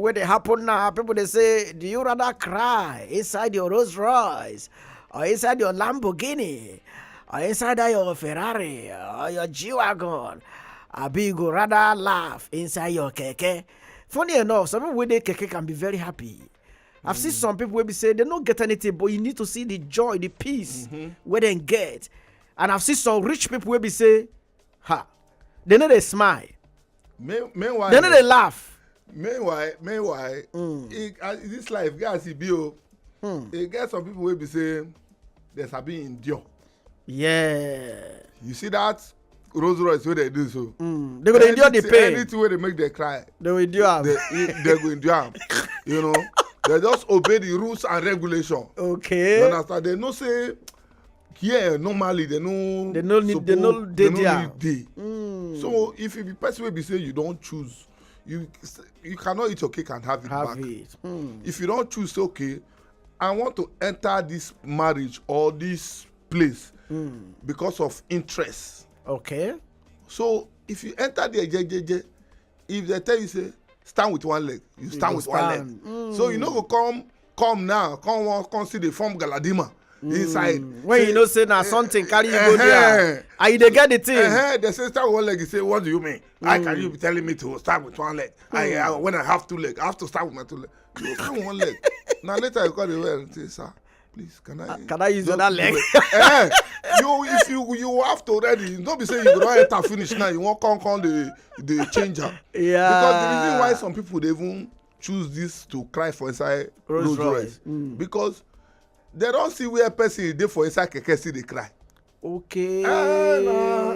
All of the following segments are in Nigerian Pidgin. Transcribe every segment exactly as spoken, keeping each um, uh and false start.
wey dey happen now, people dey say, do you rather cry inside your Rolls Royce, or inside your Lamborghini, or inside that your Ferrari, or your G-Wagon? Abi you go rather laugh inside your keke? Funny enough, some people wey dey keke can be very happy. I've seen some people wey be say they no get anything, but you need to see the joy, the peace wey dem get. And I've seen some rich people wey be say, ha, they no dey smile, Me- meanwhile they no dey laugh. Meanwhile, meanwhile, e, uh, this life, guys, e be o. E get some people wey be say they sabi endure. Yeah. You see that Rolls Royce wey they do so. They go dey endure the Anything- pain. Anything wey dey make them cry, They will endure am. they, they go endure am. You know, they just obey the rules and regulation. You Okay. understand? They know say here normally they no They no need- they no suppose- dey they there. Need dey. So if you be person wey be say you don't choose, you you cannot eat your cake and have it Have back. It. Hmm. If you don't choose, say, okay, I want to enter this marriage or this place because of interest. Okay. So if you enter there, je, je, je, if they tell you say stand with one leg, you stand go with one leg. Stand. So you no go come come now, come one come see the form galadima inside. When you know say na something carry you go there, and you dey get the thing. Uh-huh. They say stand with one leg. You say, what do you mean? How can you be telling me to stand with one leg? I, I when I have two legs, I have to stand with my two legs. You stand with one leg. Now later you call the well and say, sir, please can I Can I use just other do leg? It? Eh, you if you you have to already. Don't be say you go don enter finish now. You won't come come the the change am. Yeah. Because the reason why some people they even choose this to cry for inside Rolls Rolls Royce Royce. Because they don't see where person is dey for inside keke see they cry. Okay. Ah, nah.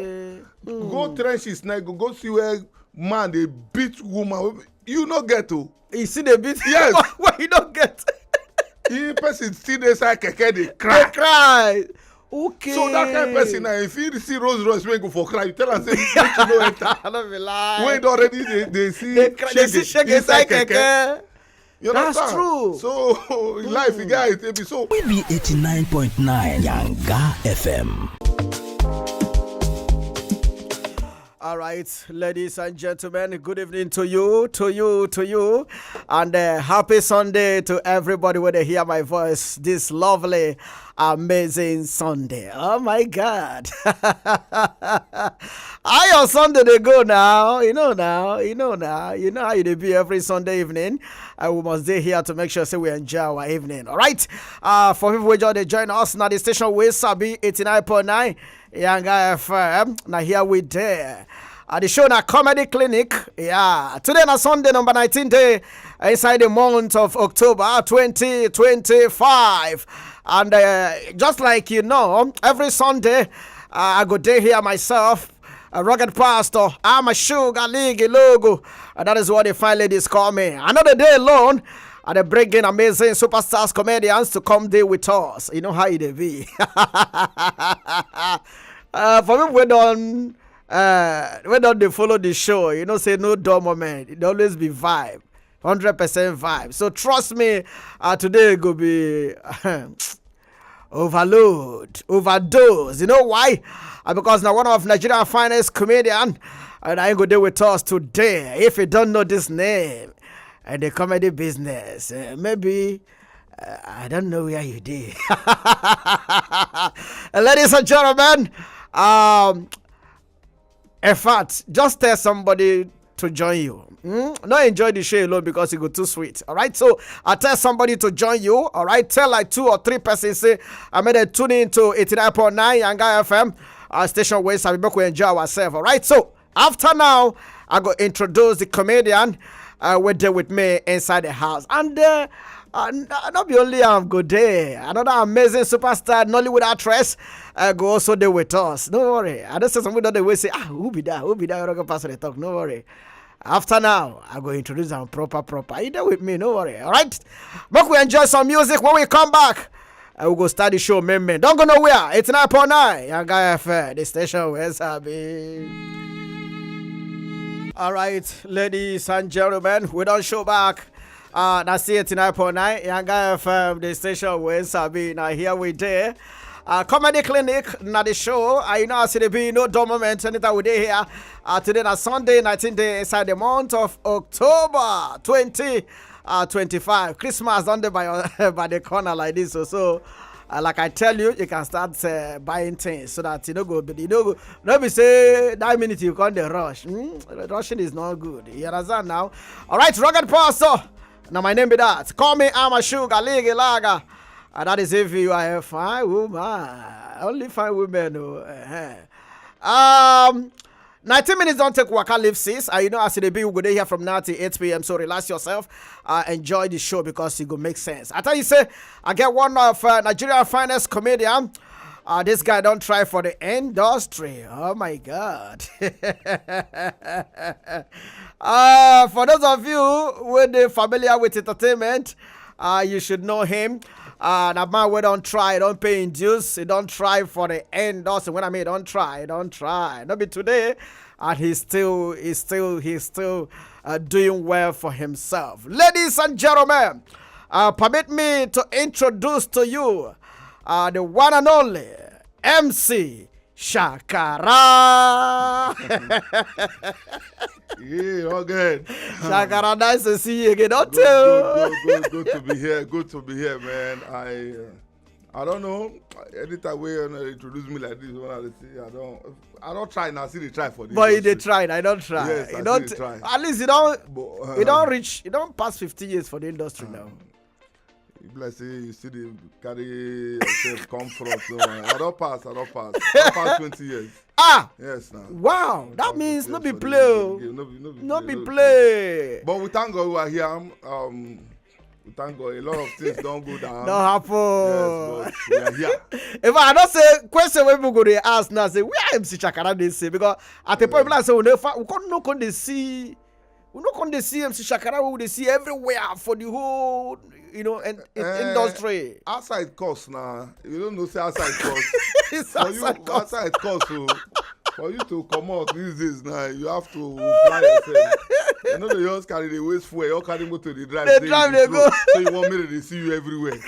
Go trenches now, go go see where man they beat woman. You no get to. You see the beat. Yes. What you don't get? If person still dey inside keke they They cry. Cry. Okay. So that kind of person now, if you see Rolls Royce wey go for cry, you tell am say make you no enter. I don't be lie. Wey don already dey dey see They cry. They see shege inside keke. You That's understand? True. So life you guys dey be so. We be eighty-nine point nine Yanga F M. All right, ladies and gentlemen, good evening to you, to you, to you, and uh, happy Sunday to everybody when they hear my voice this lovely, amazing Sunday. Oh my God. How your Sunday they go now? You know now, you know now, you know how you dey be every Sunday evening. And we must stay here to make sure say we enjoy our evening. All right. Uh, for people who just dey join us now, the station we sabi eighty-nine point nine Yanga F M. Now here we there. Uh, the show na Comedy Clinic. Yeah. Today na Sunday number nineteen day inside the month of October twenty twenty-five. And uh, just like you know, every Sunday uh, I go day here myself. A rugged pastor, I'm a sugar league logo. And that is what the fine ladies call me. Another day alone, and they bring in amazing superstars comedians to come deal with us. You know how it be. Uh, for people who don't uh, we don't they follow the show, you know, say no dull moment. It always be vibe, hundred percent vibe. So trust me, uh, today go be overload, overdose. You know why? Uh, because now one of Nigeria's finest comedian, and I go there with us today. If you don't know this name, and the comedy business, uh, maybe uh, I don't know where you did. Ladies and gentlemen, um, in fact, just tell somebody to join you. Mm? Not enjoy the show alone because it go too sweet. All right, so I tell somebody to join you. All right, tell like two or three persons say I made a tune in to eighty-nine point nine Yanga F M uh, station where we make we enjoy ourselves. All right, so after now, I go introduce the comedian uh, with there with me inside the house, and uh, uh, n- uh, not be only I'm good there. Another amazing superstar Nollywood actress uh, go also there with us. No worry. I don't say something that they will say, ah, who be that? Who be that? Rocket Pastor they talk. No worry. After now, I go introduce them proper, proper. You there with me? No worry. All right. Make we enjoy some music when we come back. I will go start the show, man, man. Don't go nowhere. It's nine point nine Yanga F M, the station where Sabi. All right, ladies and gentlemen, we don't show back. Uh, that's eighty-nine point nine Yanga F M, the station where Sabi. Now here we there. Uh, Comedy Clinic, na the show. Uh, you know, as it be, no dull moment. Anytime we dey here. Uh, today na Sunday, nineteen day inside the month of October twenty, uh, twenty-five. Christmas don dey by, by the corner like this. So, so uh, like I tell you, you can start uh, buying things so that you know go, you know go, no be say that minute you come the rush. Hmm? Rushing is not good. You understand now? All right, Rugged Pastor. Now my name be that. Call me I'm a sugar, league lager. And that is if you are a fine woman. Only fine women. Oh, eh, eh. Um, nineteen minutes don't take waka live sis. Uh, you know, as it be, we go dey here from now till eight p m. So relax yourself, uh, enjoy the show because it go make sense. I tell you, say, I get one of uh, Nigeria's finest comedian. Uh, this guy don't try for the industry. Oh my God. Uh, for those of you who are familiar with entertainment, uh, you should know him. Uh, that man we don't try, don't pay in dues. He don't try for the end. Also, when I mean don't try, don't try. Not be today, and he's still, he's still, he's still uh, doing well for himself. Ladies and gentlemen, uh, permit me to introduce to you uh, the one and only M C Shakara. Yeah, again. Shakara, nice to see you again. Don't tell. Good, good, good, good to be here. Good to be here, man. I, uh, I don't know. Anytime we uh, introduce me like this, when I see, I don't, I don't try now. See, they try for this. But you industry. They try. I don't try. Yes, you I don't. Still try. At least you don't. But, uh, You don't reach. You don't pass fifteen years for the industry now. You be like say you still dey carry yourself come front. So, uh, I don't pass. I don't pass. I pass twenty years. Ah. Yes, now. Wow, that means no be play. Oh. No be, no be No be no play. But we thank God we are here. Um, we thank God. A lot of things don't go down. No happen. Yes, but we are here. If I don't say question, when people go dey ask now, say where M C Shakara dey say because at the point people say we never we can't no come dey see. We no come dey see M C Shakara. We dey see everywhere for the whole, you know, and Eh, industry. Outside cost now. You don't know say outside cost. It's For you, outside cost. Outside cost. So for you to come out these days now, you have to plan yourself. You know they just carry the waste fuel. You carry motor, they drive. They say drive, you they flow. Go. So you want me to see you everywhere.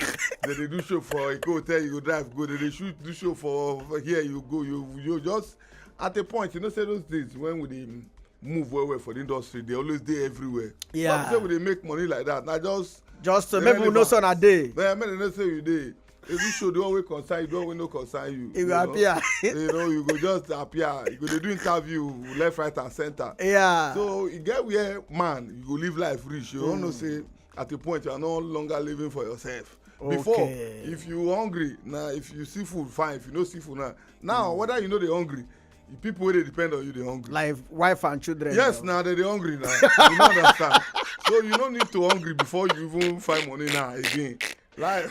Then they do show for a hotel. You go drive. Go. Then they shoot do show for, for here. You go. You you just at a point. You know say those days when we dey move well well for the industry, they always dey everywhere. Yeah. Some say we dey make money like that. Now just Just to They make people know relevant. So na day. Then make dem know say you dey. If you show the one wey concern you, the one wey no concern you. You go know. appear. You know, you go just appear. You go dey do interview left, right, and center. Yeah. So you get where man you go live life reach. You don't know say at a point you are no longer living for yourself. Before, Okay. If you hungry, now if you see food, fine. If you no see food, now now whether you know they hungry, the people wey dey depend on you dey hungry. Like wife and children. Yes, Now. Now they dey hungry now. You no understand. So you no need to hungry before you even find money now again. Like,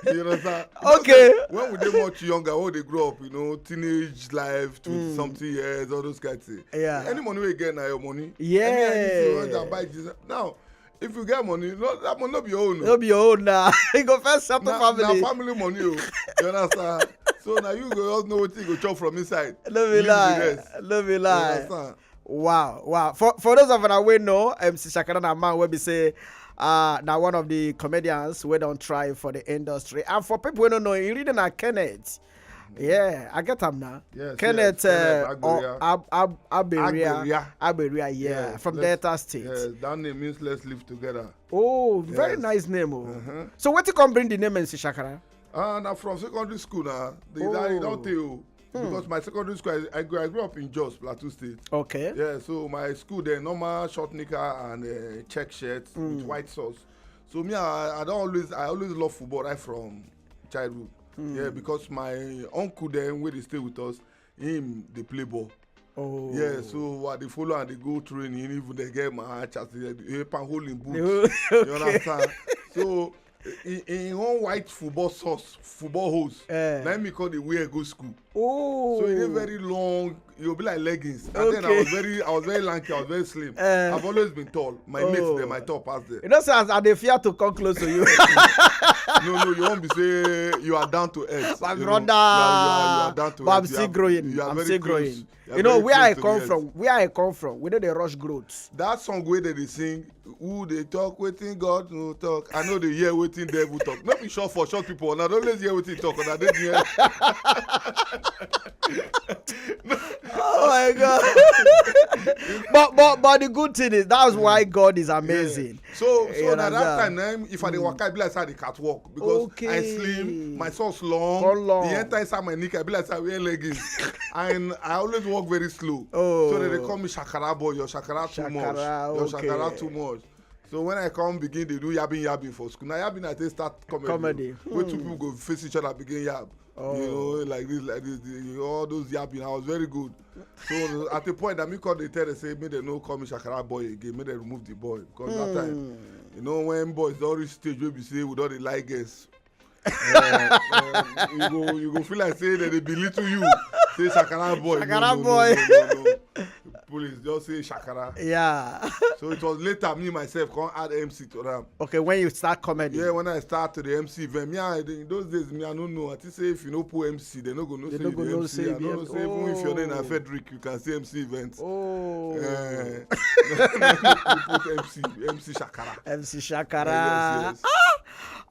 you understand? You know Okay. Say, when we dey much younger, when we dey grow up, you know, teenage life, twenty something years, all those kind of things. Yeah. Any money we get now, your money. Yeah. Any, anything you want to buy, Jesus. Now, if you get money, no, that money no be your own. No be your own now. You go first settle Na, family. Na family money, oh. You understand? So now you go just know what you go chop from inside. No be Leave the lie. Rest. No be You lie. Understand? Wow, wow. For for those of you wey know, M C Shakara na man wey be say uh na one of the comedians wey don try for the industry. And for people wey no know, he really na Kenneth. Yeah, I get am now. Yes, Kenneth, yes, Kenneth uh, Agberia. or Ab, Ab, Aberia. Agberia. Aberia, yeah, Yes, from let's- Delta State. Yes, that name means let's live together. Oh, very Yes. Nice name. Oh. Uh-huh. So what you come bring the name M C Shakara? Uh, now from secondary school now, they Oh. don't tell you. Because my secondary school, I, I, grew, I grew up in Jos, Plateau State. Okay. Yeah, so my school there, normal short knicker and uh, check shirt with white socks. So me, I, I don't always, I always love football right from childhood. Yeah, because my uncle then where they stay with us, him they play ball. Oh. Yeah, so I dey follow and they go training, even they get my chance, they help and hold him boots. Oh, You understand? So in, in one white football socks, football hose, Eh. let me call the wear go school. Oh. So it is very long. You'll be like leggings. And then I Okay. Was very, I was very lanky. I was very slim. Eh. I've always been tall. My Oh. Mates, they're my tall past there. You know, say as I dey fear to come close to you. No, no, you won't be say you are down to earth. My you know. brother. You are, you are, you are down to But I'm earth. You still are- growing. You are I'm very still close growing. You are You know very where close I to come the from. earth. Where I come from, we know they rush growth. That song where they dey sing, who they talk, waiting God no talk. I know they hear waiting devil talk. Not be sure for short people. I don't always hear waiting talk. I don't hear. Oh my God! But but but the good thing is that's why God is amazing. So You so na that understand? time na him, if I dey waka, I be like say I dey catwalk because I Okay. slim, my socks long, Come long. e enter inside my knicker, I be like say I wear leggings, and I always walk very slow. Oh. So they dey call me shakara boy, your shakara too much, Shakara, your okay. shakara too much. So when I come begin dey do yabbing yabbing for school, na yabbing I take start comedy. Comedy. Wey two Hmm. people go face each other begin yab. Oh. You know, like this, like this, the- all those yabbing. I was very good. So at a point, I me call the tell them say, make dem no call me shakara boy again, make dem remove the boy because that time, Hmm. you know, when boys don reach stage wey be say we don dey like girls. Eh, eh, you go you go feel like say dem dey belittle you. Say shakara boy. No, Shakara no, boy. No, no, no, no. Please just say shakara. Yeah. So it was later me myself come add M C to am. Okay, when you start comedy. Yeah, when I start to the M C event, me I, in those days me I no know. I think say if you no put M C, they no go know They say no you go the know M C. say I don't the know M C. say even if your name na Oh. Frederick, you can say M C event. Oh. Eh, you put M C, M C shakara. M C Shakara. Yes, yes.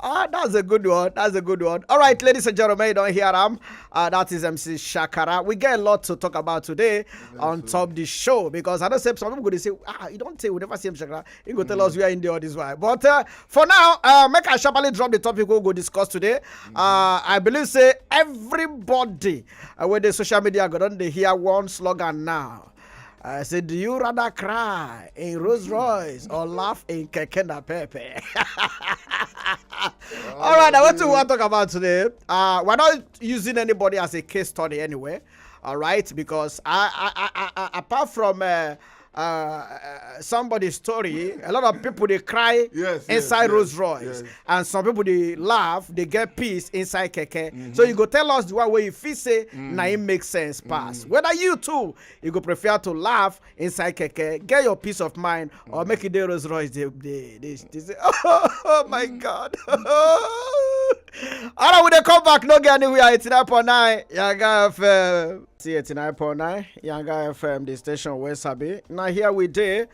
Ah, that's a good one. That's a good one. All right, ladies and gentlemen, you don't hear him. Uh, that is M C Shakara. We get a lot to talk about today on top the show because I know say some people go to say, ah, you don't tell, we never see M C Shakara. He go tell us where in the all this why. But uh, for now, uh, make I sharply drop the topic we go discuss today. Uh, I believe say everybody uh, with the social media go don dey hear one slogan now. I say, do you rather cry in Rolls Royce or laugh in Keke Napep? All right, now what we want to talk about today? Uh, we're not using anybody as a case study anyway. All right, because I, I, I, I, I- apart from uh, uh, uh, somebody's story, a lot of people they cry Yes, yes, inside yes, Rolls Royce, yes. And some people they laugh, they get peace inside Keke. So you go tell us the one where you feel say na it makes sense pass. Whether you too, you go prefer to laugh inside Keke, get your peace of mind, or make it the Rolls Royce. They, they, they, they say, oh my God. All right, we dey come back, no get anywhere. Eighty-nine point nine Yanga F M. See eighty-nine point nine Yanga F M, the station where Sabi. Now here we dey.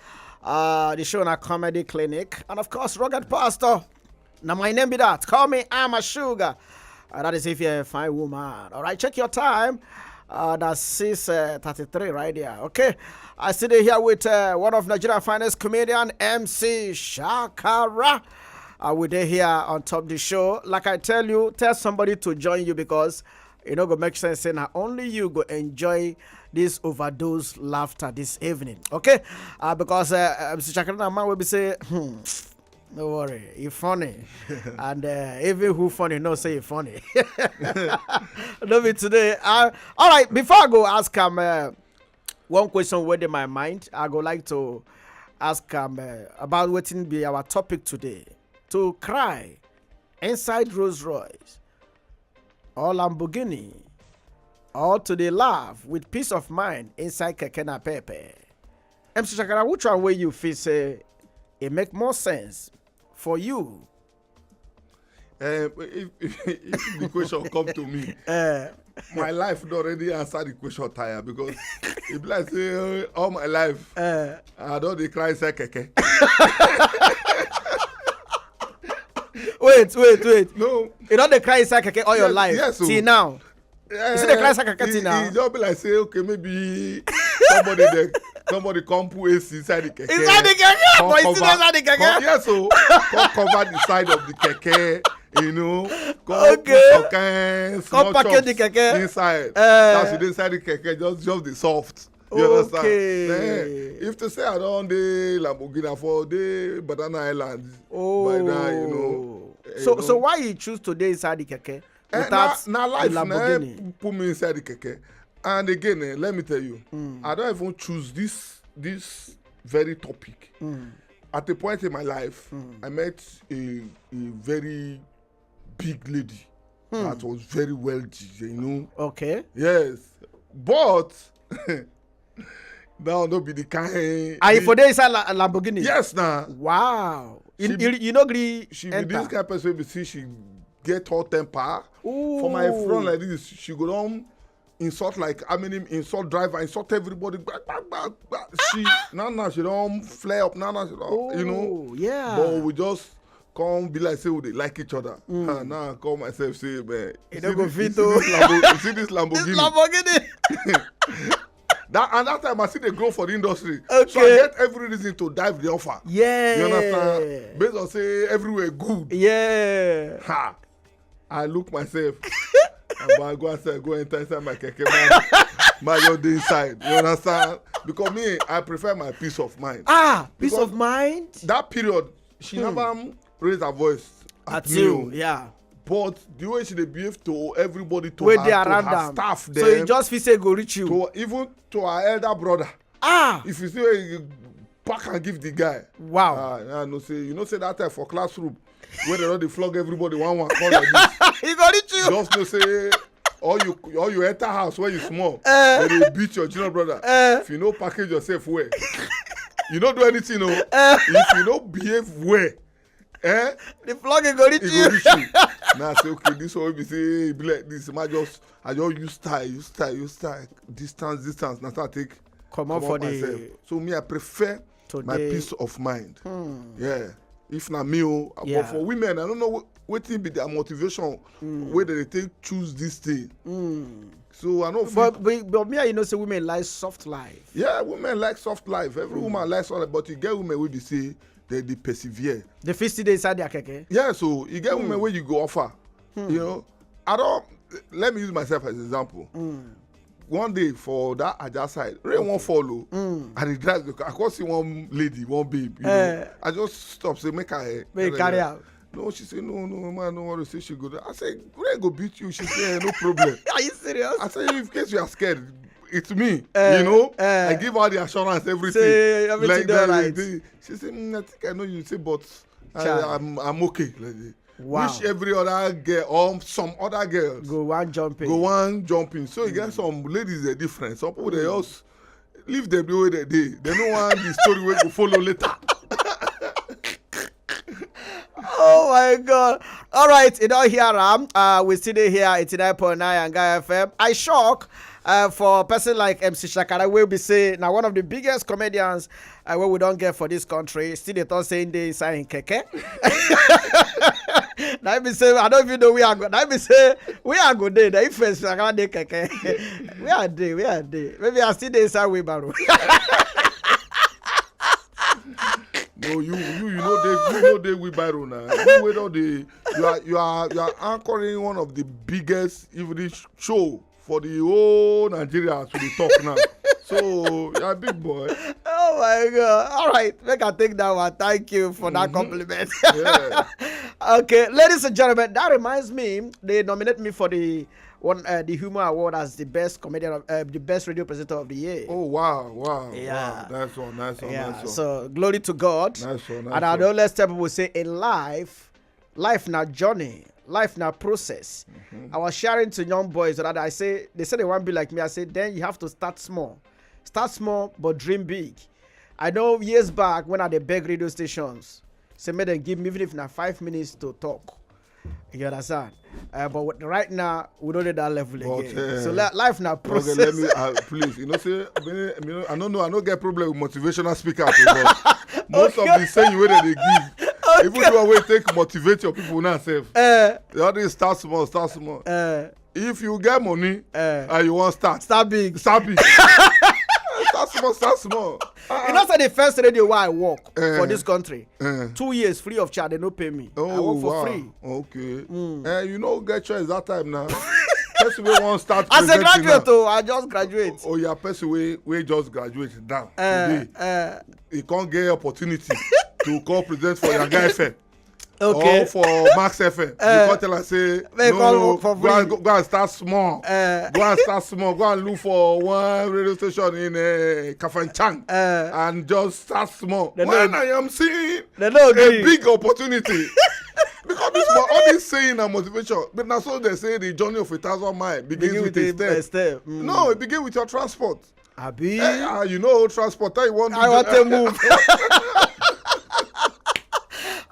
Uh, the show na comedy clinic. And of course, Rugged Pastor. Now my name be that. Call me I'm a sugar. Uh, that is if you're a fine woman. All right, check your time. Uh, that's six uh, thirty-three right there. Okay. I sit here with uh, one of Nigeria's finest comedian, M C Shakara. Uh, we dey here on top the show. Like I tell you, tell somebody to join you because it no go make sense say na only you go enjoy this overdose laughter this evening. Okay. Uh, because uh, uh, M C Shakara na man will be say, hmm, no worry, he funny. And uh, even who funny, no say he funny. No be today. Uh, all right, before I go ask him uh, one question wey dey my mind, I go like to ask him uh, about wetin be our topic today. To cry inside Rolls Royce or Lamborghini or to dey laugh with peace of mind inside Keke Napep. M C Shakara, which one wey you feel say it make more sense for you? Um, if, if, if the question come to me, Uh, my life don already answer the question tire because e be like say uh, all my life uh, I don dey cry inside keke. wait, wait, wait. No, You don dey cry inside keke all your Yes, life yes, o. Till now. eh, see the cry inside keke e- till now? E just be like say okay maybe somebody dey somebody come put A C inside the keke. Inside the keke, Come but you still cover- inside the keke. Come, yes, so come cover the side of the keke. You know, come Okay. put some kind small Come package the chops keke. Inside. Eh. That's the inside the keke. Just just the soft. You understand? Okay. Eh, if to say I don dey Lamborghini for dey Banana Island Oh. by now, you know. eh, So you so know. Why you choose to dey inside the keke Eh, without na, na life the na Lamborghini? Put me inside the keke. And again, eh, let me tell you, I don't even choose this this very topic. At a point in my life, I met a, a very big lady that was very wealthy, you know. Okay. Yes, but now no be the kind. Are you the- for there inside La- Lamborghini? Yes, now. Wow. You, She be- you, you no gree She be enter. This kind of person we see she get hot temper. For my front like this, she go don insult, like, how many insult driver, insult everybody. Gba, gba, gba, gba. She now now she don flare up. Now now she don, you know. Yeah. But we just come be like say we dey like each other. Ah, now I call myself say, man, You no go fit see o. This Lambo, you see this Lamborghini. This Lamborghini. That and that time I see they grow for the industry. Okay. So I get every reason to dive the offer. Yeah. You understand? Based on say everywhere good. Yeah. Ha! I look myself. And I go outside, go enter inside my keke. Man, man, you're the inside. You understand? Because me, I prefer my peace of mind. Ah, peace Because of mind. That period, she never um, raised her voice at, At me. you, Oh. yeah. But the way she dey behave to everybody, to Wey her, dey to around her am. staff, So them, you just feel say go reach you. to even to her elder brother. Ah, If you see where you pack and give the guy. Wow. Ah, I know say you know say that time for classroom where they don dey flog everybody one one come like this. He go reach you. Just know say all you all you enter house when you small, Eh. they dey beat your junior brother. Eh. If you no package yourself well, you no do anything o. Eh. If you no behave well, eh, The flogging go reach e you. go reach you. Now I say okay, this one wey be say e be like this. Ma just I just use style, use style, use style, distance, distance. Na so I take Comot comot for the myself. So me, I prefer my today. Peace of mind. Yeah. If na me o, Yeah. But for women, I don't know wh- wetin be their motivation wey they take choose this thing. So I know. But, but but me and you know say women like soft life. Yeah, women like soft life. Every woman likes soft life, but you get women wey be say they dey persevere. They fit still dey inside their keke. Yeah, so you get women wey you go offer. You know, I don't. Let me use myself as example. One day for that Ajah side, rain wan fall o. I dey drive the car. I come see one lady, one babe. You know, Eh. I just stop say make I Make you carry am. No, she say no, no, man, no worry. Say she go. There. I say rain go beat you. She say eh, no problem. Are you serious? I say in case you are scared, it's me. Eh, you know, eh. I give her the assurance, everything. Say everything Like dey that, alright. She say mm, I think I know you. Say but I, Child. I'm I'm okay. Like, Wow. Which every other girl or some other girls Go one jumping. go one jumping. So you get some ladies are different. Some people they just leave them the way they dey. They no want the story wey go follow later. Oh my God! All right, you don't hear am. Uh, we still dey here eighty-nine point nine Anga F M. I shock uh, for a person like M C Shakara, will be say now one of the biggest comedians uh, where we don't get for this country. Still they talk saying they inside in keke. That be say I don't even know where I go. That be say where I go there. The influence Shakara dey keke. Where are they? Where are they? Maybe I still dey inside wheelbarrow. No, you you you know they you know they wheelbarrow now. You wey don dey you are you are you are anchoring one of the biggest evening sh- show for the whole Nigeria as we dey talk now. So you're a big boy. Oh my God! All right, make I take that one. Thank you for that compliment. Yeah. Okay, ladies and gentlemen, that reminds me, they nominate me for the one uh, the Humor Award as the best comedian, of, uh, the best radio presenter of the year. Oh wow wow Yeah. Wow. Nice one, nice one, Yeah, nice one. So glory to God. Nice one, nice And I one. dey always tell people say in life, life na journey, life na process. Mm-hmm. I was sharing to young boys that I say they say they want to be like me. I say then you have to start small, start small but dream big. I know years back when I dey beg radio stations, say make dem give me even if na five minutes to talk. You understand? Uh, but what- right now we don't need that level But, again. uh, So li- life na Okay, process. let me uh, please. You know, say I, mean, you know, I don't know. I don't get problem with motivational speakers, but most of the saying where they give, even the one wey take motivate your people now, self. Uh, They always start small, start small. uh, If you get money uh, and you want start, start big. start big. Start small, start small. You know, say the first radio where I work Eh. for this country, Eh. two years free of charge, they no pay me. Oh, I work for wow. Free. Okay. Eh, you no get choice that time now. Person wey wan start As a presenting graduate, now. Oh, I just graduate. Oh yeah, person wey wey just graduate now Uh, today, uh, he can't get opportunity to come present for Yanga F M okay. or for Max F M. Eh. You can't tell her say Make no, come work for go and, free. go, go and start small. Eh. Go and start small. Go and look for one radio station in uh, Kafanchan Eh. and just start small. They When no- I am seeing They no a agree. Big opportunity. Because this one, all this saying and motivation, but now so they say the journey of a thousand miles begins Begin with, with a a- step. a step, mm. No, it begins with your transport. Abi. Eh, ah, you know transport. I want. I want to move.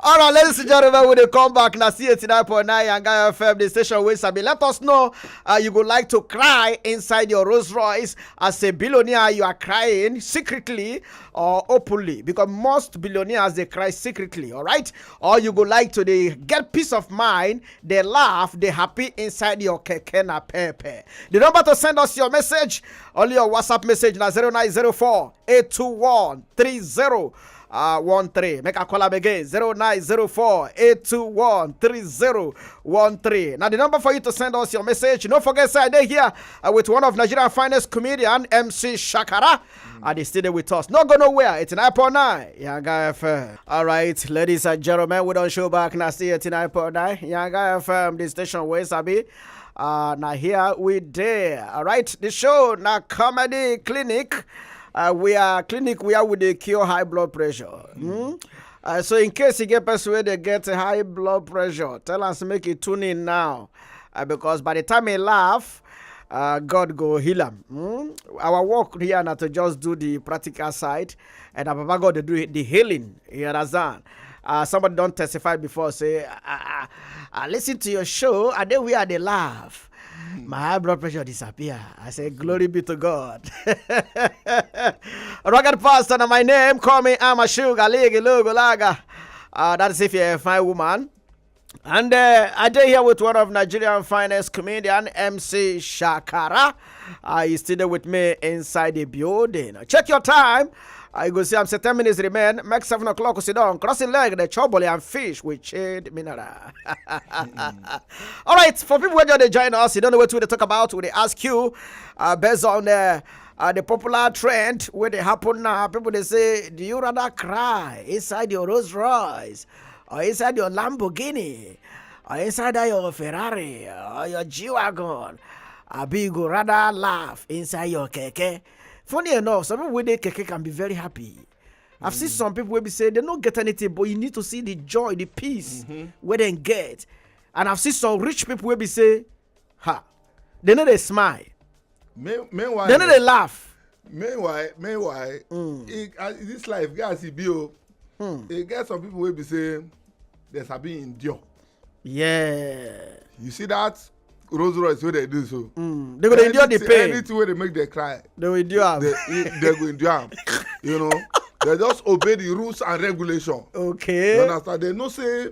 All right, ladies and gentlemen, we dey come back now. See eighty-nine point nine Yanga F M, the station wey sabi. Let us know, uh, you go like to cry inside your Rolls Royce. As a billionaire, you are crying secretly or openly, because most billionaires, they cry secretly, all right? Or you go like to dey get peace of mind, they laugh, they happy inside your keke na pepe. The number to send us your message, only your WhatsApp message na zero nine zero four, eight two one, three zero uh, one three. Make I call am again, zero nine zero four, eight two one, three zero one three. Now the number for you to send us your message. Don't forget, say I dey here, uh, with one of Nigeria's finest comedian, M C Shakara. And they still dey with us. No go nowhere. It's nine point nine Yanga F M. All right, ladies and gentlemen, we don't show back now. See eighty-nine point nine Yanga F M, the station wey sabi. Uh, now here we there. All right, the show now comedy clinic. Uh, we are clinic where we dey cure high blood pressure. Hmm? Uh, so in case you get person wey dey get high blood pressure, tell us make you tune in now. Uh, because by the time he laugh, uh, God go heal am. Hmm? Our work here na to just do the practical side, and uh, Baba God dey do the healing. You understand? Uh, somebody don testify before, say, "I, I, I listen to your show, I dey where I dey laugh. My high blood pressure disappear." I say, "Glory be to God." Rugged Pastor, na my name. Call me, I'm a sugar, ligi, lugu, laga. Uh, that's if you're a fine woman. And uh, I dey here with one of Nigerian finest comedian, M C Shakara. Uh, he's still there with me inside the building. Check your time. Uh, you go see I'm say ten minutes remain. Make seven o'clock, sit down, crossing leg, the chobole and fish with chilled mineral. All right, for people wey just dey join us, you don't know what we dey talk about. We dey ask you, uh, based on uh, uh, the popular trend wey dey happen now. People dey say, "Do you rather cry inside your Rolls Royce or inside your Lamborghini or inside that your Ferrari or your G-Wagon? Abi you go rather laugh inside your keke?" Funny enough, some people wey dey keke can be very happy. I've seen some people wey be say they no get anything, but you need to see the joy, the peace wey dem get. And I've seen some rich people wey be say, ha, they no dey smile, Me- meanwhile they no dey laugh. meanwhile meanwhile e- uh, this life, guys, e be o. E get some people wey be say they sabi endure. Yeah. You see that Rolls Royce wey they do so. Mm. They go dey endure the Anything- pain. Anything wey dey make them cry, They will endure am. they, e- they go endure am. You know, they just obey the rules and regulation. You Okay. Understand? They know say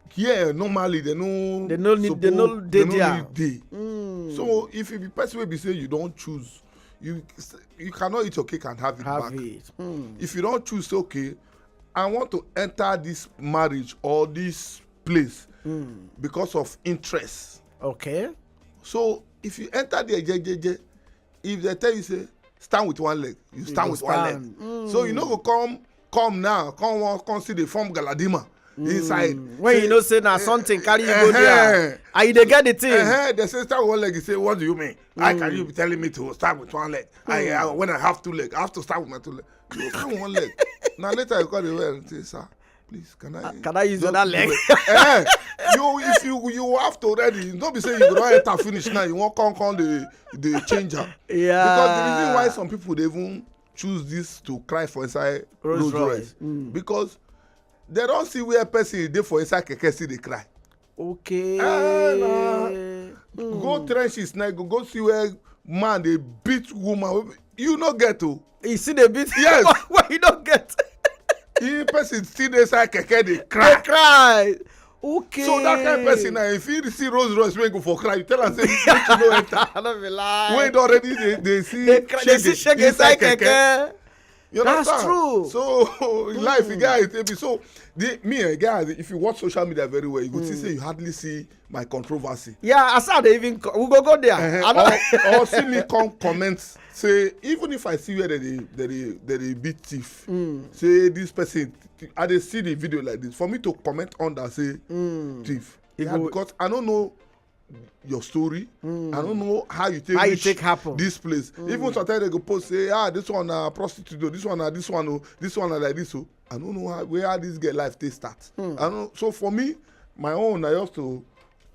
here normally they no They no need- they no suppose- dey they there. Need dey. Mm. So if you be person wey be say you don't choose, you you cannot eat your cake and have it Have back. It. Mm. If you don't choose, okay, I want to enter this marriage or this place Mm. because of interest. Okay. So if you enter there, je, je, je, if they tell you say stand with one leg, you stand go with one leg. Stand. Mm. So you no go come come now, come wan come see the form galadima inside. When you know say na something carry you go there, Eh-heh. And you dey get the thing. Eh-heh, they say stand with one leg. You say, "What do you mean? How can you be telling me to stand with one leg? I, I when I have two legs, I have to stand with my two legs." You stand with one leg. Now later you call the well and say, "Sir, please, can I Can I use the other leg? Eh, you if you you have to already. Don't be say you go don enter finish now. You wan come come the the change am. Yeah. Because the reason why some people dey even choose this to cry for inside Rolls Rolls Royce. Royce, because they don see where person dey for inside keke still dey cry. Okay. Ah, nah. Go trenches now, go go see where man dey beat woman. You no get to. You see the beat. Yes. What you don't get? If person still dey inside keke dey cry. They cry. Okay. So that kind of person now, if he see Rolls Royce wey go for cry, you tell am say make you no enter. I don't be lie. Wey don already dey dey see They cry. They see shege inside keke. You That's understand? True. So life, mm. Guys, it be so. The, me, eh, guys, if you watch social media very well, you go see say you hardly see my controversy. Yeah, I saw they even co- we go go there. Uh-huh. I don't- Or, or see me come comment say, even if I see where they dey- they dey- they dey beat thief, say this person, I dey see the video like this. For me to comment on that, say thief. It Yeah, go- because I don't know your story. I don't know how you take How you reach take happen. This place. Even sometimes they go post say, ah, this one na prostitute, oh, this one na this one, oh, this one na like this. So I don't know how, where this girl life take start. I don't. So for me, my own, I just to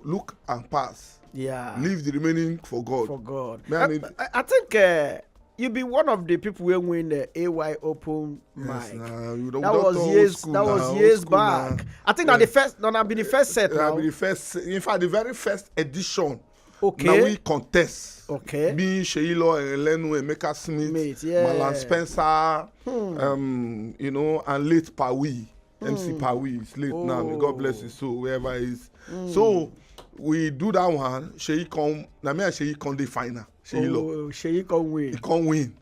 look and pass. Yeah. Leave the remaining for God. For God. Me, I I, mean- I, I think uh, you be one of the people who win the A Y Open Yes, mic. nah, you don't- That we don't was talk years. school That was now, years school back. Now. I think that the first, no, na be the first set That now. be the first, in fact, the very first edition. Okay. Now we contest. Okay. Me, Sheilo, and Lenu, Emeka Smith, Smith, yeah. Malan Spencer, Hmm. um, you know, and late Pawi, M C Pawi is late now. May God bless his soul wherever he is. Hmm. So we do that one. Sheyi come. Now me and Sheyi come the final. Sheyi lo. Oh, Sheyi come win. He can't win.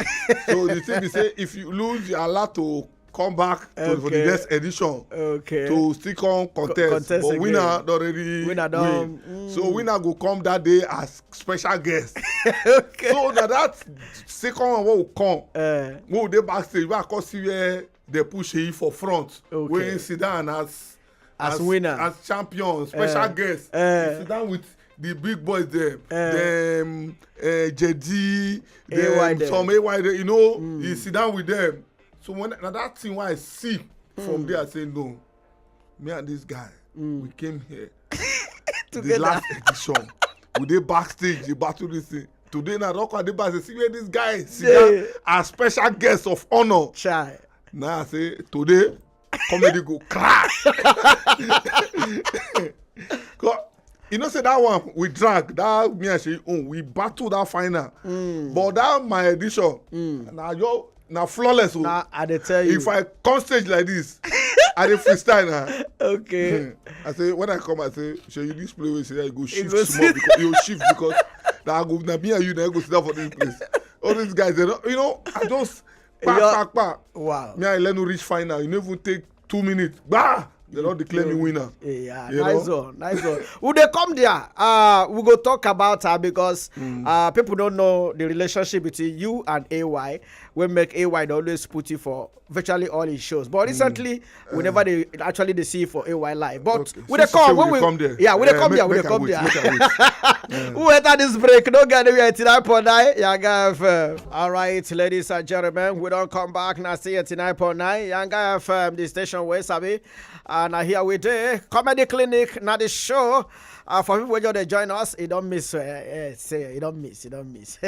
So the thing is say if you lose, you are allowed to come back to, for the Okay. next edition Okay. to still come contest. Contest But winner again. don already Winner don, win. So winner go come that day as special guest. Okay. So now that second one wey will come, Eh, wey will dey backstage, wey I come see where they push him for front, Okay. wey he sit down as As winner. as champion, special Eh, guest. eh. He sit down with the big boys dem, Eh. dem uh, Jedi, A Y dem, dem. some A Y dem, you know, he sit down with them. So when na that thing wey I see from there, I say no. Me and this guy, we came here the Together. last edition. We dey backstage, dey battle this thing. Today na rock and dey backstage. See where this guy sit Yeah. down as special guest of honor. Chai. Now I say today comedy go crash. 'Cause you know say that one we drag, that me and she own, we battle that final. But that my edition, na your na flawless. Oh. Now I dey tell you. If I come stage like this, I dey freestyle now. Okay. I say when I come, I say, "Shall you this play?" We say, "I go shift go small sit- because you shift because that I go na me and you na go sit down for this place." All these guys, they don't, you know, I just pa Your- pa pa. Wow. Me and Lenu reach final. You never take two minutes. Bah! They don't declare me winner. Yeah, You nice know? One, nice one. We dey come there. Uh, we go talk about her because uh, people don't know the relationship between you and A Y. We make A Y dey always put you for virtually all his shows, but recently we never dey actually dey see you for A Y live. But Okay. we dey So, so come we when dey we come there. Yeah, we dey Eh, come make- there. We make dey I come wait, there. make I wait. Who enter this break? No get anywhere. Eighty-nine point nine Yanga F M. All right, ladies and gentlemen, we don't come back. Now see eighty-nine point nine Yanga F M, the station where sabi. And uh, here we dey comedy clinic. Now the show uh, for people who just dey join us, you don't miss. Uh, uh, say you don't miss. You don't miss.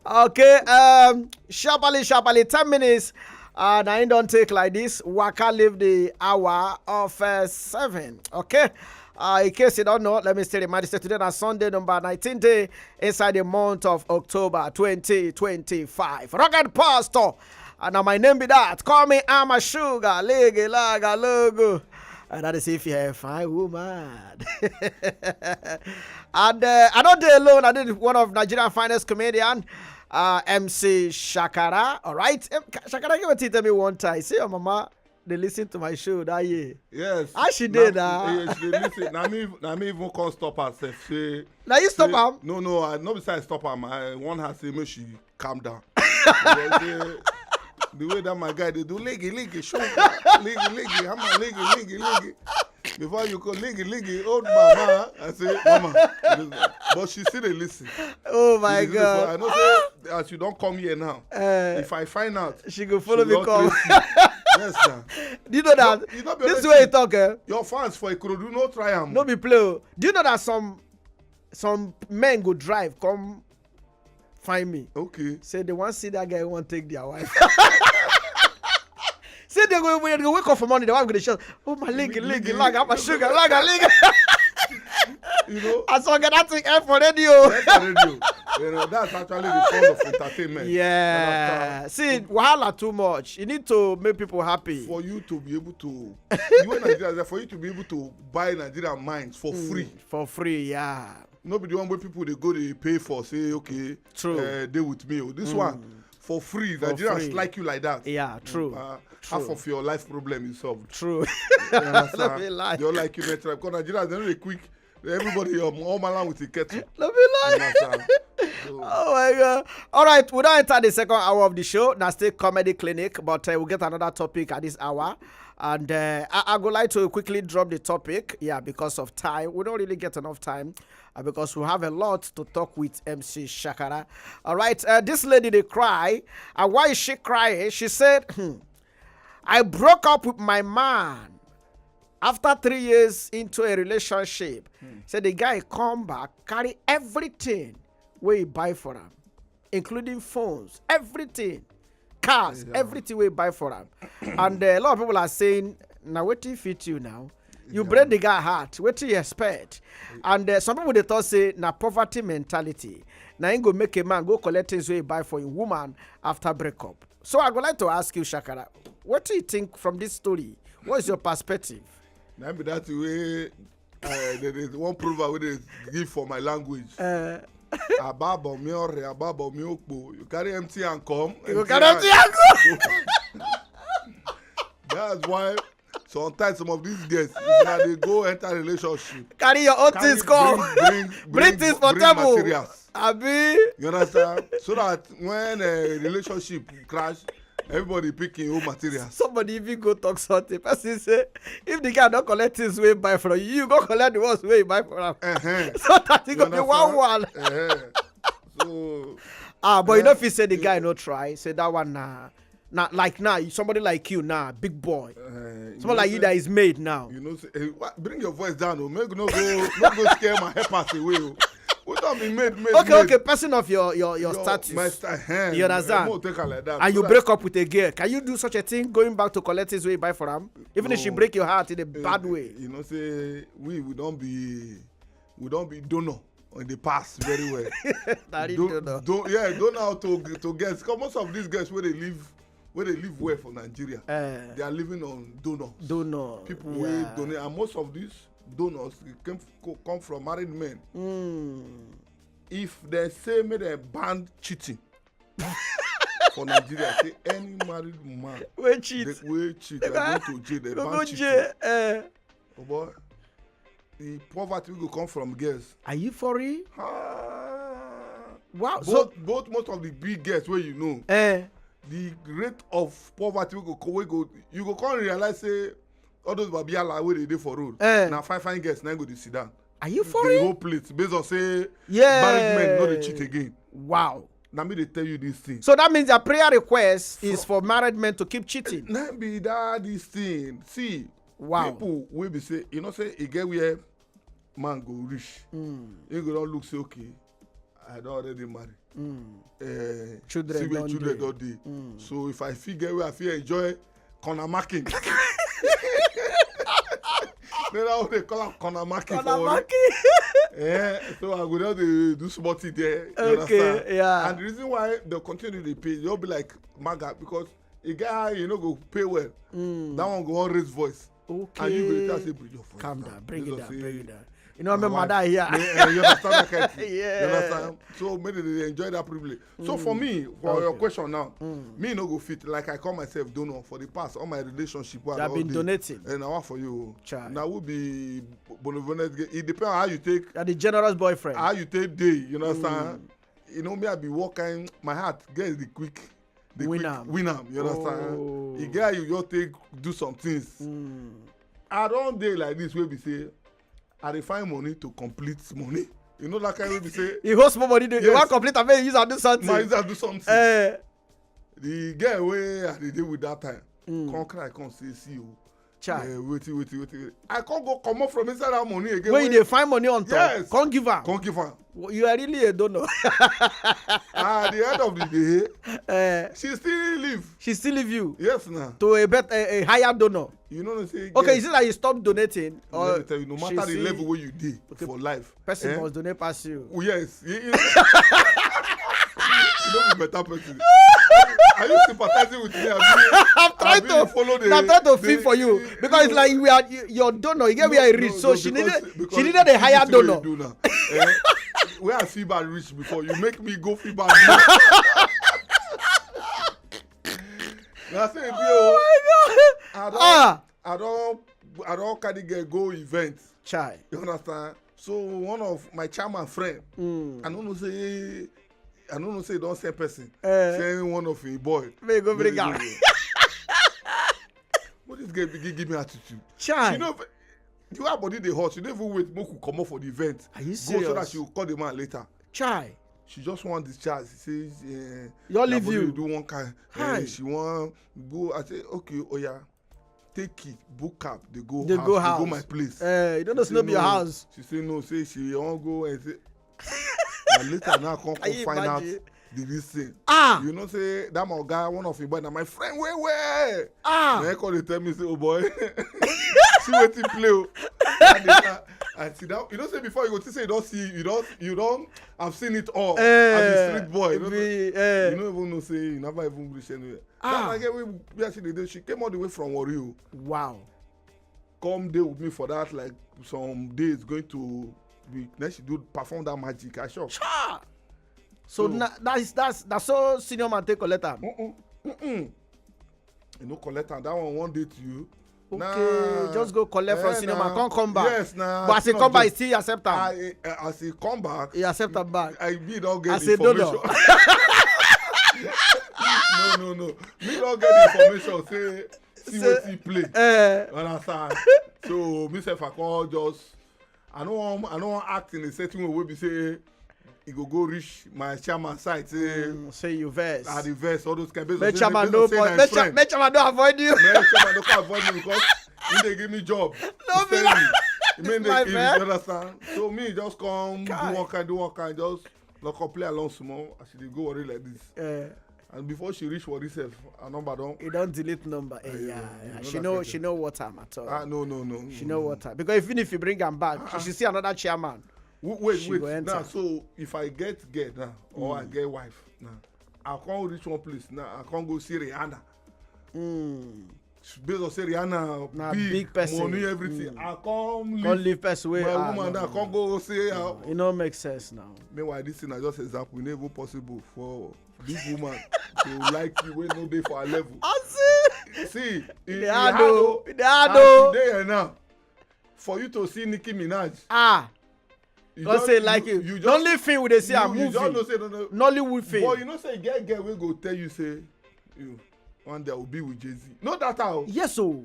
Okay. Um, sharply, sharply, ten minutes. Uh, now it don't take like this. Waka leave the hour of uh, seven. Okay. Uh, in case you don't know, let me still remind you say today na Sunday number nineteen day inside the month of October twenty twenty-five. Rugged Pastor, and now my name be that. Call me I'm a sugar, lege, laga, logo. And that is if you're a fine woman. And uh, I don't dey alone. I did one of Nigerian finest comedian, uh, M C Shakara. All right, Em- Shakara, you tell me one time. See your mama. They listen to my show that year. Yes. How she Na- dey now? Yes, she dey listen. Na me, na me even come stop herself. Say, Now you stop say- am. No, no, I no be say I stop am. I want her say make she calm down. She say, the way that my guy dey do ligi ligi show ligi ligi hammer ligi ligi ligi before you go ligi ligi old mama I say mama but she still dey listen. Oh my She dey listen for- I God. Know say as you don come here now Eh, if I find out she go follow she me don come. trace you. Yes na. Do you know that You no be this always way you see- talk, eh? Your fans for Ikorodu no try am. No be play. Oh. Do you know that some some men go drive come find me? Okay. Say they want see that guy want take their wife. Say they go, they go wake up for morning, the wife go dey shout, "Oh my leg, leg, leg, I'm a sugar, leg, leg." You know. I saw that thing air for radio. That's the radio. You know, that's actually the fun of entertainment. Yeah. See, wahala too much. You need to make people happy. For you to be able to, you in Nigeria, for you to be able to buy Nigerian minds for free. For free, yeah. No be the one where people they go they pay for say okay, True. Uh, they with me. Oh, this one for free. Nigerians free. Like you like that. Yeah, true. Uh, half of your life problem is solved. True. You understand? No be lie. They don't like you next time. Because Nigerians they don't dey quick. Everybody, you're all man with the kettle. No be You lie. understand? So, Oh my God. All right, we don't enter the second hour of the show. Now stay comedy clinic, but uh, we'll get another topic at this hour. And uh, I, I would like to quickly drop the topic. Yeah, because of time. We don't really get enough time uh, because we have a lot to talk with M C Shakara. All right, uh, this lady, they cry. And why is she crying? She said, "Hmm, I broke up with my man after three years into a relationship." Said the guy come back, carry everything where he buy for him, including phones, everything, cars, everything we buy for him. And uh, a lot of people are saying Na wetin fit you now? You break the guy heart, wetin you expect? And uh, some people dey talk say na poverty mentality na im go make a man go collect things wey he buy for him woman after breakup. So I go like to ask you, Shakara, wetin you think from this story? What is your perspective? Na be that way. Uh, there is one proverb wey dey give for my language. Uh, Ababo mi ore, ababo mi okpo. You carry empty and come. You go carry empty and go. That's why sometimes some of these girls, if na dey go enter relationship, Carry your own carry, things come. Bring, bring, Bring things for bring table. Materials. Abi. You understand? So that when a relationship crash, everybody pick him own materials. Somebody even go talk something. Person say, if the guy don collect things wey he buy from you, you go collect the ones wey he buy from am. Uh-huh. So that e go be one one. Uh-huh. So Ah, but you Eh, no fit say the guy no try. Say that one na na like now somebody like you now, big boy. Uh, Someone like you that is made now. You know, say, hey, what, bring your voice down, oh. Make no go, no go scare my helpers away, oh. What I mean, made, made, Okay, made. Okay. Person of your your your Your- status. My sta- hand. You understand? Mo take her like that. And So you that- break up with a girl. Can you do such a thing? Going back to collect things wey you buy for am, even if she No. break your heart in a eh, bad way. You know, say we we don't be we don't be donor in the past very well. Na real Don- donor. don- yeah, donor to to girls. 'Cause most of these girls where they live, where they live well for Nigeria, Eh, they are living on donors. Donor. People wey Yeah. donate, and most of these donors they came co- come from married men. Mm. If they say make they ban cheating for Nigeria, say any married man Wey cheat. they, wey cheat, They they go- go to jail. They Go ban go cheating. Jail. Eh. Oh boy, the poverty will go come from girls. Are you for real? Ah. Wow. Both So both most of the big girls where you know, eh. The rate of poverty we go co- we go you go come realize say all those babiala wey dey dey for road, Eh. Na fine fine girls na go dey sit down. Are you for The real? Whole plate based on say Yeah. Married men no dey cheat again. Wow. Na me dey tell you this thing. So that means their prayer request is for married men to keep cheating. Na be that this thing. See, Wow. People wey be say, you know say e get where man go reach. Mm. He go don look say, okay, I don already marry. Mm. Eh, Children see where don children dey. Don dey. Mm. So if I fit get where I fit enjoy corner marking. Then I would call am corner marking Corner for marking. Yeah, so I go just dey do small thing there. You Okay, understand? Yeah. And the reason why they continue to pay, they'll be like maga because a guy you know go pay well. Mm. That one go on raise voice. Okay. And you go dey tell say bring your voice Calm down. down. Bring You it know down. say Bring it down. You know, my my mother wife- here. Eh, eh, you understand that kind of thing? Yeah. You understand? So maybe they enjoy that privilege. So for me, for your Okay. Question now, Mm. me no go fit like I call myself donor for the past all my relationship. Wey You have I been don dey. Donating. And now for you, Child. Now will be benevolent. It depends on how you take You are the generous boyfriend. How you take day. You understand? You know me, I be working. My heart get the quick, the Win quick am. Win am. You understand? Oh. E get how you just take do some things. Mm. I don dey like this wey be say I dey find money to complete money. You know that kind wey be say You host more money. You Yes. want complete and make you use and do something. My use and do something. Eh, The girl wey I dey dey with that time Mm. come cry come say, see o, child. Eh, wetin wetin wetin. I come go comot from inside that money again. When you Wey- dey find money on top, Yes. Come give am. Come give am. You are really a donor. At the end of the day, Eh, she still leave. She still leave you Yes, now. To a better, a, a higher donor. You know say Okay, girl, is it that you stop donating? Let Or me tell you, no she matter the see- Level where you dey Okay, for life, Person eh? Must donate pass you. Oh, yes. You, you, you don't be better person. Are you sympathizing with me? Abi, I'm trying abi to- you follow the, I'm trying to the- feel for you because it's like we are you- your donor. You get where I No, reach, no, so no, she because- needed she because needed a you higher see what you donor. Do now. Eh? Where I feel bad reach before, you make me go feel bad. Now say, oh, I don't, Ah, I don't, I don't carry girl go event. Chai. You understand? So one of my chairman friend, Mm. I don't know say, I don't know say don't send person, Eh. Send one of him boy. May go bring Make am. him go. What this girl begin give me attitude? Chai. She no, the way her body dey hot, she no even wait. Make we comot for the event. Are you Go so that serious? she will call the man later. Chai. She just want discharge. She says, eh, Your "Na leave body you. Do one kind. Hi. Eh, she want go. I say, okay, oh yeah, take it, book cab, they go They house, go they house. Go my place. Eh, you don't know She say no say be your no. House. She say no. Say she won't go and say. And later now, I come, Can come you find out. Imagine? the real thing. Ah. You know say that my oga, one of him boy, na my friend well well. Ah. Na him come dey tell me say, "Oh boy, see wetin play o." And the guy, I see that. You know say before you go think say you don see, you don, you don have seen it all. Eh, As a street boy, you know, be, eh. you no even know say you never even reach anywhere. Ah. That my girl wey, wey she dey do, she came all the way from Warri o. Wow. Come dey with me for that, like, some days, going to be, then she do perform that magic. I shock. Cha. So So- na that's that's that's so senior man take collect am. Mm-mm. Mm-mm. You no collect am. That one won't date you. Okay, just go collect from Eh, senior man, na. Come come back. Yes, na. But as he Still come back, he just- still accept am. I, eh, as he come back, He accept am back. I be don get As a donor. information. No, no, no. Me don get information. Say, see Say- wetin play. Eh. Understand? So me sef, I come just, I no wan, I no wan act in a certain way wey be say e go go reach my chairman side. Say Mm, say you vex. I dey vex, all those kind. Based Make on say, chairman based no on say boy. na Make, friend. Cha- make chairman no avoid you. Make chairman no come avoid me because he dey give me job. No He be tell that. me. He mean My dey, friend. You understand? So me just come Kai. do one kind, do one kind, just lock up, play along small as she dey go Warri like this. Eh, And before she reach Warri sef, her number don. you don delete number. Eh, Eh, yeah, you yeah. know She that know kind she thing. Know what time at all. Ah, no, no, no. She know what time, because even if you bring am back, Ah, she see another chairman. W- Wait, She wait. Go enter. Now, so if I get girl now, or I get wife now, I can't reach one place now. I can't go see Rihanna. Mm. Based on say Rihanna Na big, big person. Money, everything. Mm. I can't leave Come leave person wey my ah, woman no, now. No. Can't go say uh, It no make sense now. Meanwhile, this thing na just example. E no even possible for big woman to like you when no dey for her level. I see. See, It e dey hard hard o. o. It dey hard As o. You dey here now. For you to see Nicki Minaj, Ah, you don't just- say like you. You Don't just, leave film with dey see you, am you just know movie. Say no, no. Nollywood film. But you know say get girl wey go tell you say you one day I will be with Jay-Z. No that how. Yes o.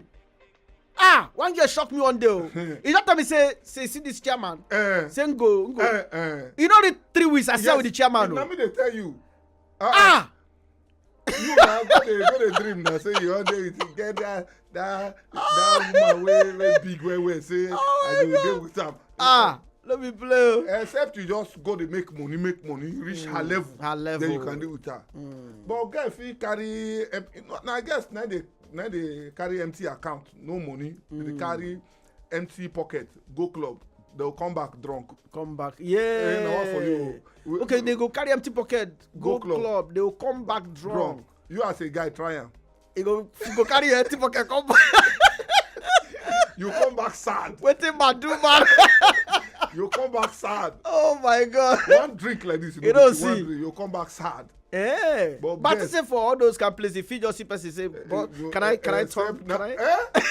Ah, one girl shock me one day o. He just tell me say say see this chairman. Eh, Say go go. Eh, eh. You know the three weeks I sell with the chairman Na o. Me dey tell you. Ah, You na go dey go dey dream na say you one day you get that that that woman wey wey big well well say Oh I my go God. Dey with am. Ah, no be play o. Except you just go dey make money, make money, reach her level. Her level. Then you can dey with her. But guy fit carry em- you know, na guys na dey na dey carry empty account, no money. They carry empty pocket, go club. They'll come back drunk. Come back. Eh, na Yeah. One for you. We- Okay, they go carry empty pocket, go, Go club. Club, they go come back Drunk. drunk. You as a guy try am. You go you go carry your empty pocket come back. You come back sad. Wetin man do man? You come back sad. Oh my God. One drink like this, you, You know, don't one see. Drink, you come back sad. Eh. But But guess- Say for all those kind places, if you just see person say, but You- can I can I except talk? na- Can I? Eh?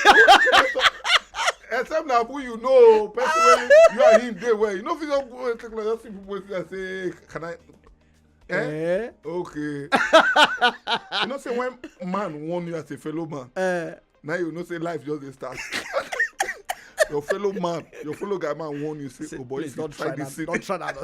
Except now who you know, person wey you and him dey well. You know, if you don't go take like that, see people wey say, "Can I?" Eh? Eh? Okay. You know, say when man warn you as a fellow man, Eh. Now you know say life just dey start. Your fellow man, your fellow guy man warn you say, Say, "Oh boy, please if you don't try try this that. thing." Don't try that.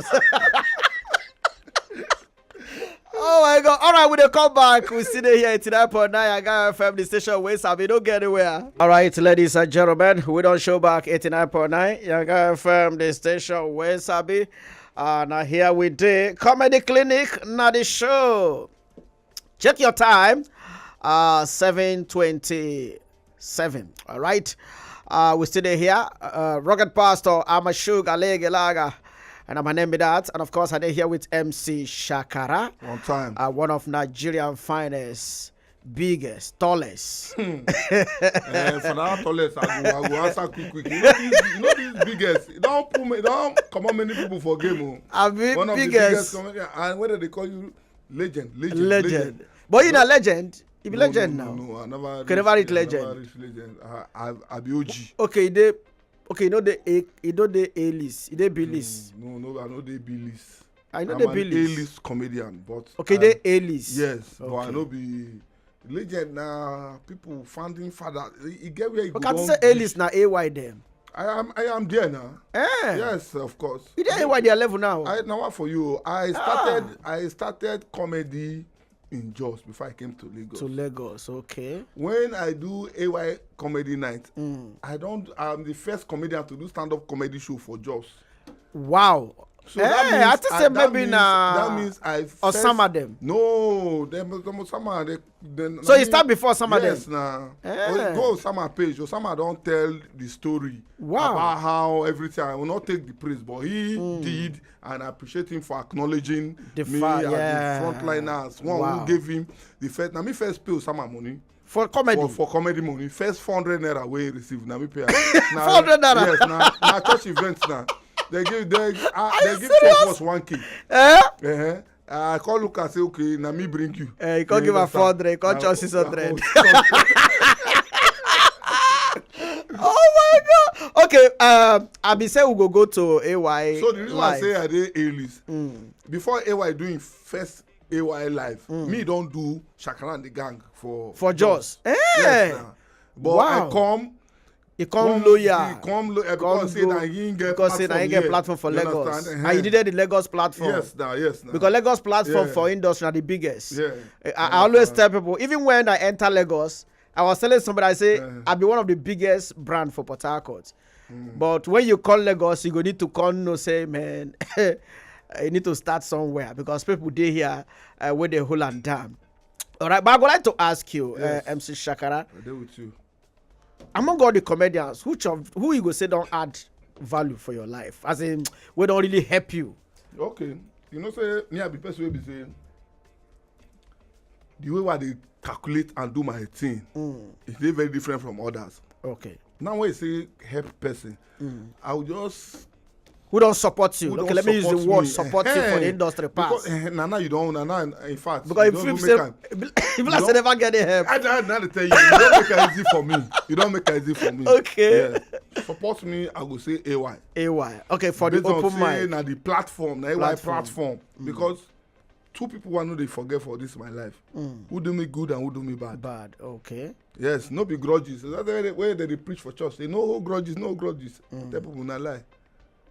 Oh my God. All right, we dey come back. We still dey here eighty-nine point nine Yanga F M, the station wey sabi, don't get anywhere. All right, ladies and gentlemen, we don show back eighty-nine point nine Yanga F M, the station wey sabi. Uh, now here we dey. Comedy Clinic, na the show. Check your time. Uh, seven twenty-seven. All right. Uh, we still dey here. Uh, Rocket Pastor, I'm a sugar lege lager. And my name be that. And of course, I dey here with M C Shakara, One time. Uh, one of Nigerian finest, biggest, tallest. Eh, for that tallest, I go, I go answer quick, quick. You know this, you know this biggest. It don't put me, it don't come on many people for game. Oh. I mean, One of the biggest. Biggest comedian. And whether they call you legend, legend, Legend. But you na legend. You be No, legend no, now. No, no, I never. Okay, never reach I legend. Never reach legend. I, I, I be O G. Okay, you dey. Okay, you know the A. You know the A list. You dey B list. Mm, no, no, I know they B list. I know I'm the an B list. A-list comedian, but Okay, I- they A list. Yes, but I Okay. No be legend na people founding father. E e get where you But go. Can say A list na A Y them. I am, I am there now. Eh. Yes, of course. You dey A Y their level now. I now what for you? I started, I started comedy in Jos before I came to Lagos. To Lagos, okay. When I do A Y comedy night, Mm. I don't. I'm the first comedian to do stand-up comedy show for Jos. Wow. So Eh, that means I think say that maybe means, na that means I first, Osama dem. No, dem Osama they, they So e start before Osama Yes, dem. na. Eh. Oh, go Osama page. Osama don't tell the story Wow. about how everything. I will not take the praise, but he did, and I appreciate him for acknowledging The me fa- as yeah. the frontliners. One Wow. who gave him the first. Now me first pay Osama money For comedy. for, for comedy money. First four hundred naira we receive. Now me pay. Now, Four hundred naira? Yes, now, now church events now. They give they, uh, Are they you give two of serious? us one K. Eh? Uh-huh. I call Lucas say okay, now me bring you. Eh, you can't give her understand? four hundred, you can't Now, charge six hundred. now, Oh my God. Okay, um, I be say we go go to A Y. So the reason why I live. say I dey A-list Mm. before A Y doing first A Y live, me don't do Shakara and the gang for For Jos. Eh. Yes, na. But Wow. I come He come loyal. He come loyal Come because say go- na he get because say na he get here. Platform for You Lagos. Understand? And you did the Lagos platform. Yes, now, yes, now. Because Lagos platform Yeah. for industry na the biggest. Yeah. I, I always tell people, even when I enter Lagos, I was telling somebody, I say, Yeah. I be one of the biggest brand for Port Harcourt. But when you call Lagos, you go need to call no say, man, you need to start somewhere because people dey here uh, where they hold and down. All right, but I would like to ask you, Yes. uh, M C Shakara, I dey with you. among all the comedians, which of who you go say don't add value for your life? As in, we don't really help you. Okay. You know say me I be person wey be say the way why they calculate and do my thing Mm. is dey very different from others. Okay. Now when you say help person, Mm. I will just Who don't support you? who Okay, don't let me use the support word me. support you for the Eh-heh. industry pass. Because, eh, na now you don't, na now in fact, Because you if don't you make say, am. If you like say never get the help. I, I now dey tell you, you don't make it easy for me. You don't make it easy for me. Okay. Yeah. Support me, I go say A Y. A Y. Okay, for the Based on open say mic. Na the platform, na A Y Platform. platform. Because two people I know they forget for this my life. Mm. Who do me good and who do me bad. Bad. Okay. Yes, no be grudges. That's the way they, where they dey preach for church. They no hold grudges, no grudges. Mm. Tell people na lie.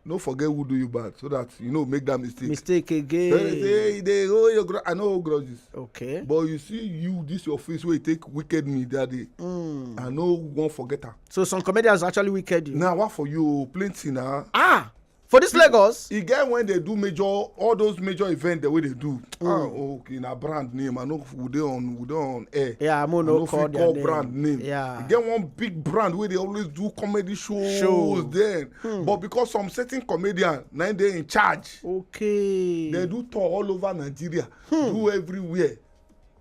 No forget who do you bad so that you know make that mistake. Mistake They again. say they hold your grudge. I no hold grudges. Okay. But you see you, this your face where you take wicked me that day. Mm. I no won't forget her. So some comedians actually wicked you. Now what for you? Plenty now. Ah, for this Lagos. E get when they do major, all those major events the way they do. Mm. Ah, okay, na brand name. I know we dey on, we dey on air. Yeah, I'm I no no call fit their call name. Brand name. Yeah. E get one big brand where they always do comedy shows. Show. Then, Hmm. But because some certain comedian now they in charge, Okay. they do tour all over Nigeria, Hmm. do everywhere.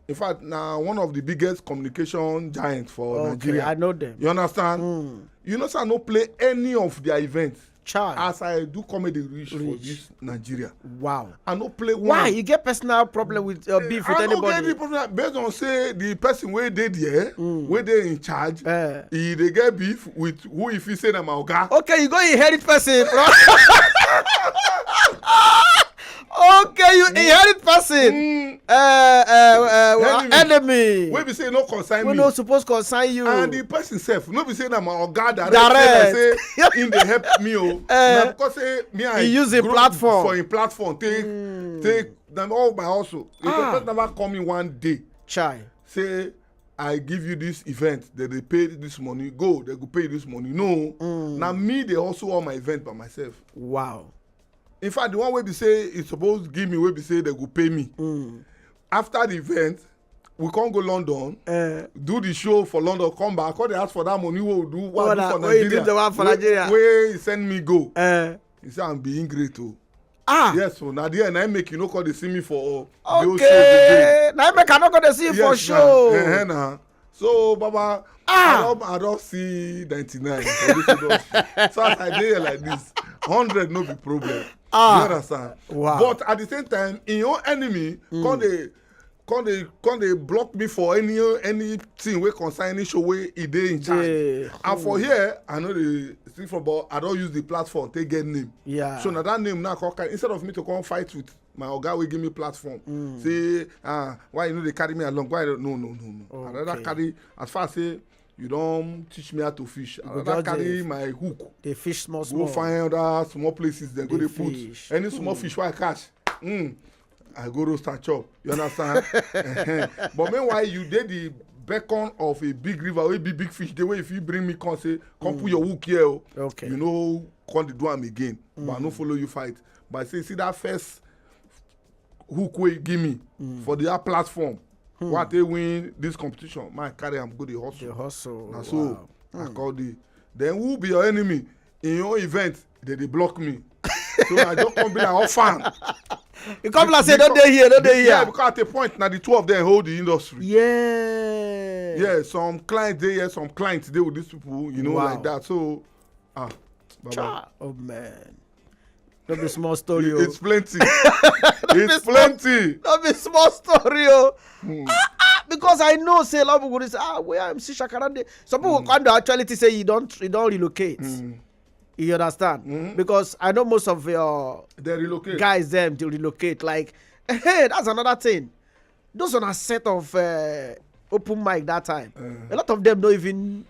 In fact, now one of the biggest communication giants for Okay, Nigeria. I know them. You understand? Mm. You know, so I no play any of their events. Child. As I do comedy reach for Reach. This Nigeria, Wow. I no play one. Why you get personal problem with uh, beef with I no get anybody? any problem based on say the person where they there, Mm. where they in charge, Eh. he they get beef with who if he say na my oga. Okay, you go inherit person, bro. Okay, you inherit person. Mm. Uh, uh, uh, well, Enemy. enemy. Wey be say no concern We me. No suppose concern you. And the person sef no be say na my oga direct. Direct. Say, say him dey help me o. Eh. Na because say me I He use the grow platform. For him platform take Mm. take na all my hustle. The Ah. person never call me one day. Chai. Say I give you this event, they dey pay this money. Go, they go pay you this money. No, Mm. na me dey hustle all my event by myself. Wow. In fact, the one wey be say e suppose give me, wey be say they go pay me. Mm. After the event, we come go London, Uh, do the show for London, come back, come dey ask for that money wey we do, wey I What do I- for wey you do Nigeria. the one for Wey- Nigeria. Wey he send me go. uh, He say I'm being great o. Ah. Yes, so na there na him make you no come dey see me for the whole show Okay. Now make I not gonna see you for na. show. Eh, eh, na. So, Baba, Ah. I don't, I don't see ninety-nine. For this industry. So as I dey here like this, hundred no be problem. Ah. You understand? Wow. But at the same time, in your enemy, Mm. come dey, come dey, come dey block me for any anything wey concern any show wey e dey in charge. Yeah. And for here, I know the thing for, but I don't use the platform take get name. Yeah. So now that name now come carry, instead of me to come fight with my oga wey give me platform, Mm. say, ah, why you no dey carry me along? Why you no, no, no, no? I rather Okay. Carry as far as say you don teach me how to fish. I You go rather just carry dey- my hook, They fish small go small. Find other small places, they go Dey dey put fish. Any small fish wey I catch. Mm, I go roast and chop. You understand? But meanwhile, you dey the Pecon of a big river, wey big big fish dey, wey if you bring me, come say, come put your hook here o. Okay. You know, come dey do am again. But I no follow you fight. But I say, see that first hook wey you give me for the platform, wey I take win this competition, my carry am go dey hustle. The hustle. Na so I call the. Then who be your enemy? In your event, they dey block me. So I just come be like orphan. You come like say, "Don't dey here, don't dey here." Yeah, because at a point, now the two of them hold the industry. Yeah. Yeah, some clients dey here, some clients dey with these people, you know, Wow. like that. So, ah, Baba. Cha, oh man. No be small story. Oh. It's plenty. It's plenty. No be small story. Oh. Ah, ah, because I know say a lot of people go say, "Ah, where M C Shakara dey?" Some people come to actually say you don't, you don't relocate. You understand? Because I know most of your They relocate. Guys them to relocate. Like, hey, that's another thing. Those on a set of uh, open mic that time. A lot of them don't even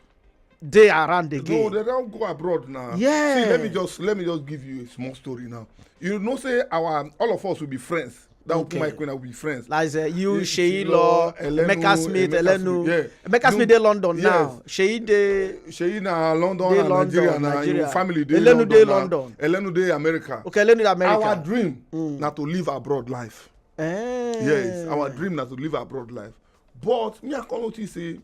dey around No, again. They don't go abroad now. Yeah. See, let me just let me just give you a small story now. You know, say our all of us will be friends. That Okay. open mic when I will be friends. Like uh, you, You, Sheyi Sheyi Law, Law, Elenu, Emeka Smith, Emeka Elenu. Smith, yeah. Emeka You- Smith dey London Yes. Now. Sheyi dey Sheyi na London Dey and London, Nigeria na. Nigeria. Your family dey Elenu dey London. London. Na. Elenu dey America. Okay, Elenu dey America. Our dream na to live abroad life. Eh. Yes, our dream na to live abroad life. But me, I come notice say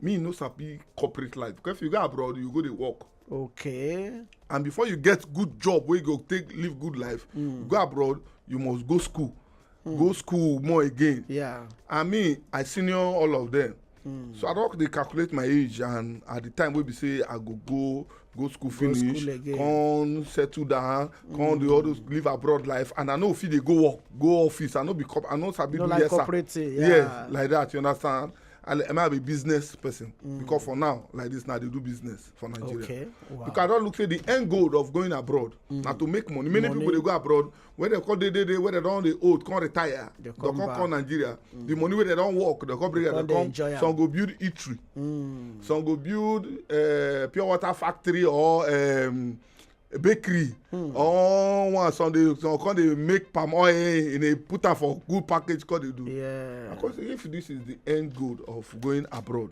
me no sabi corporate life. Because if you go abroad, you go dey work. Okay. And before you get good job where you go take live good life, you go abroad, you must go school. Go school more again. Yeah. I mean, I senior all of them. So I don't dey calculate my age, and at the time we be say I go go go school finish, school again. Come settle down, come do all those live abroad life, and I know if they go work, go office, I know be cop, I know sabi No do like yes, sir. Corporate, yeah. Yes, like that. You understand? I, I might be business person because for now, like this now, they do business for Nigeria. Okay. Wow. Because I don't look say the end goal of going abroad now to make money. Many Money. People they go abroad when they call they they they where they don't they old, come retire, they come come back. Come Nigeria. The money where they don't work, they come bring it. Come They dey come. Enjoy am. Some go build eatery. Some go build uh, pure water factory or um, a bakery. Or one Sunday, some come they make palm oil in a put am for good package. Call they do. Yeah. Of course, if this is the end goal of going abroad,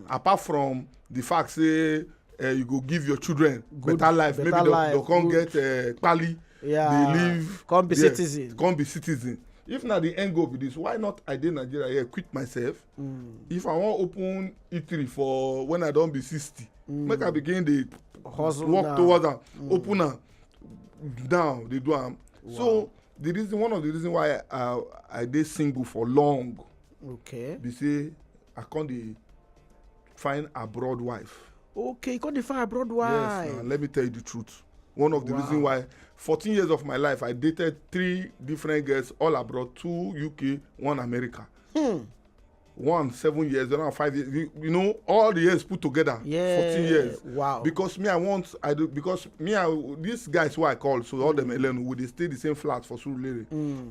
apart from the fact say uh, you go give your children Good, better life, better maybe life, they, they come good. Get uh, pali, Yeah. They live Come be yes, citizen. Come be citizen. If na the end goal be this, why not I dey Nigeria here, quit myself? If I wan open eatery for when I don be sixty, make I begin dey Hustle work now. Towards am, open am, down dey do am. So the reason, one of the reason why I, I dey single for long Okay. be say I come dey find abroad wife. Okay, you come dey find abroad Yes, wife. Now, let me tell you the truth. One of the Wow. Reason why fourteen years of my life I dated three different girls, all abroad, two U K, one America. One seven years, the other one five years. You, you know, all the years put together, Yeah. Fourteen years. Wow. Because me, I want, I do, because me, I, these guys who I call, so all them Elenu, we dey stay the same flat for Surulere.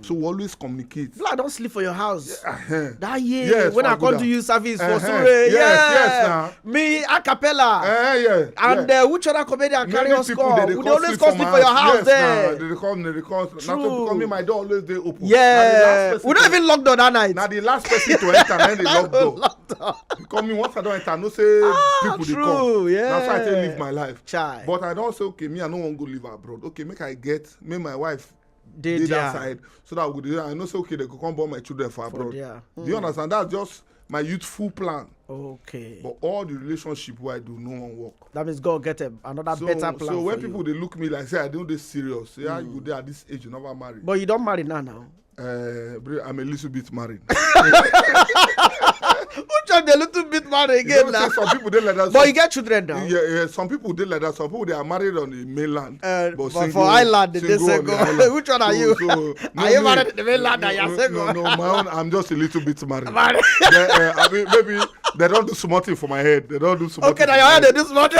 So we always communicate. People, I don't sleep for your house. Uh-huh. That year Yes, when I for come Aguda. To you service for Uh-huh. Surulere. Yes, Yeah. Yes, now. Me, a cappella. Eh, yeah, And yeah. Uh, which other comedian carry Many us people, come? They, they We come always sleep come for sleep my for your house. House Yes, there. Nah, they come, they come. Not True. to come in my door always dey open. Yeah. Na the last person We don't to- Even lock door that night. Na the last person to enter, then they lock door. Lock door. Come in once I don't enter, no say Ah, people dey true, come. Yeah. That's why I take live my life. Chai. But I don't say, okay, me, I no wan go live abroad. Okay, make I get, make my wife Dey dey there. That side. So that we go dey, I know say, okay, they go come born my children for abroad. There. Do you understand? That's just my youthful plan. Okay. But all the relationship wey I do, no one work. That means God get a, another So, better plan so when for people you. They look me like say I don't dey serious. Say, how you go there at this age, you never marry. But you don't marry now now. Uh, bro, I'm a little bit married. Which one dey little bit married You again know, now? Say some people they like that. But some, you get children now. Yeah, yeah. Some people they like that. Some people they are married on the mainland. Uh, But but single, for island, they single say on the go. Island. Which one are So- you? So, no, Are you me- married in the mainland and you are no, single? No, no, my own. I'm just a little bit married. Married. Yeah, uh, I mean, maybe they don't do small thing for my head. They don't do small Okay, thing now for your my head is this much.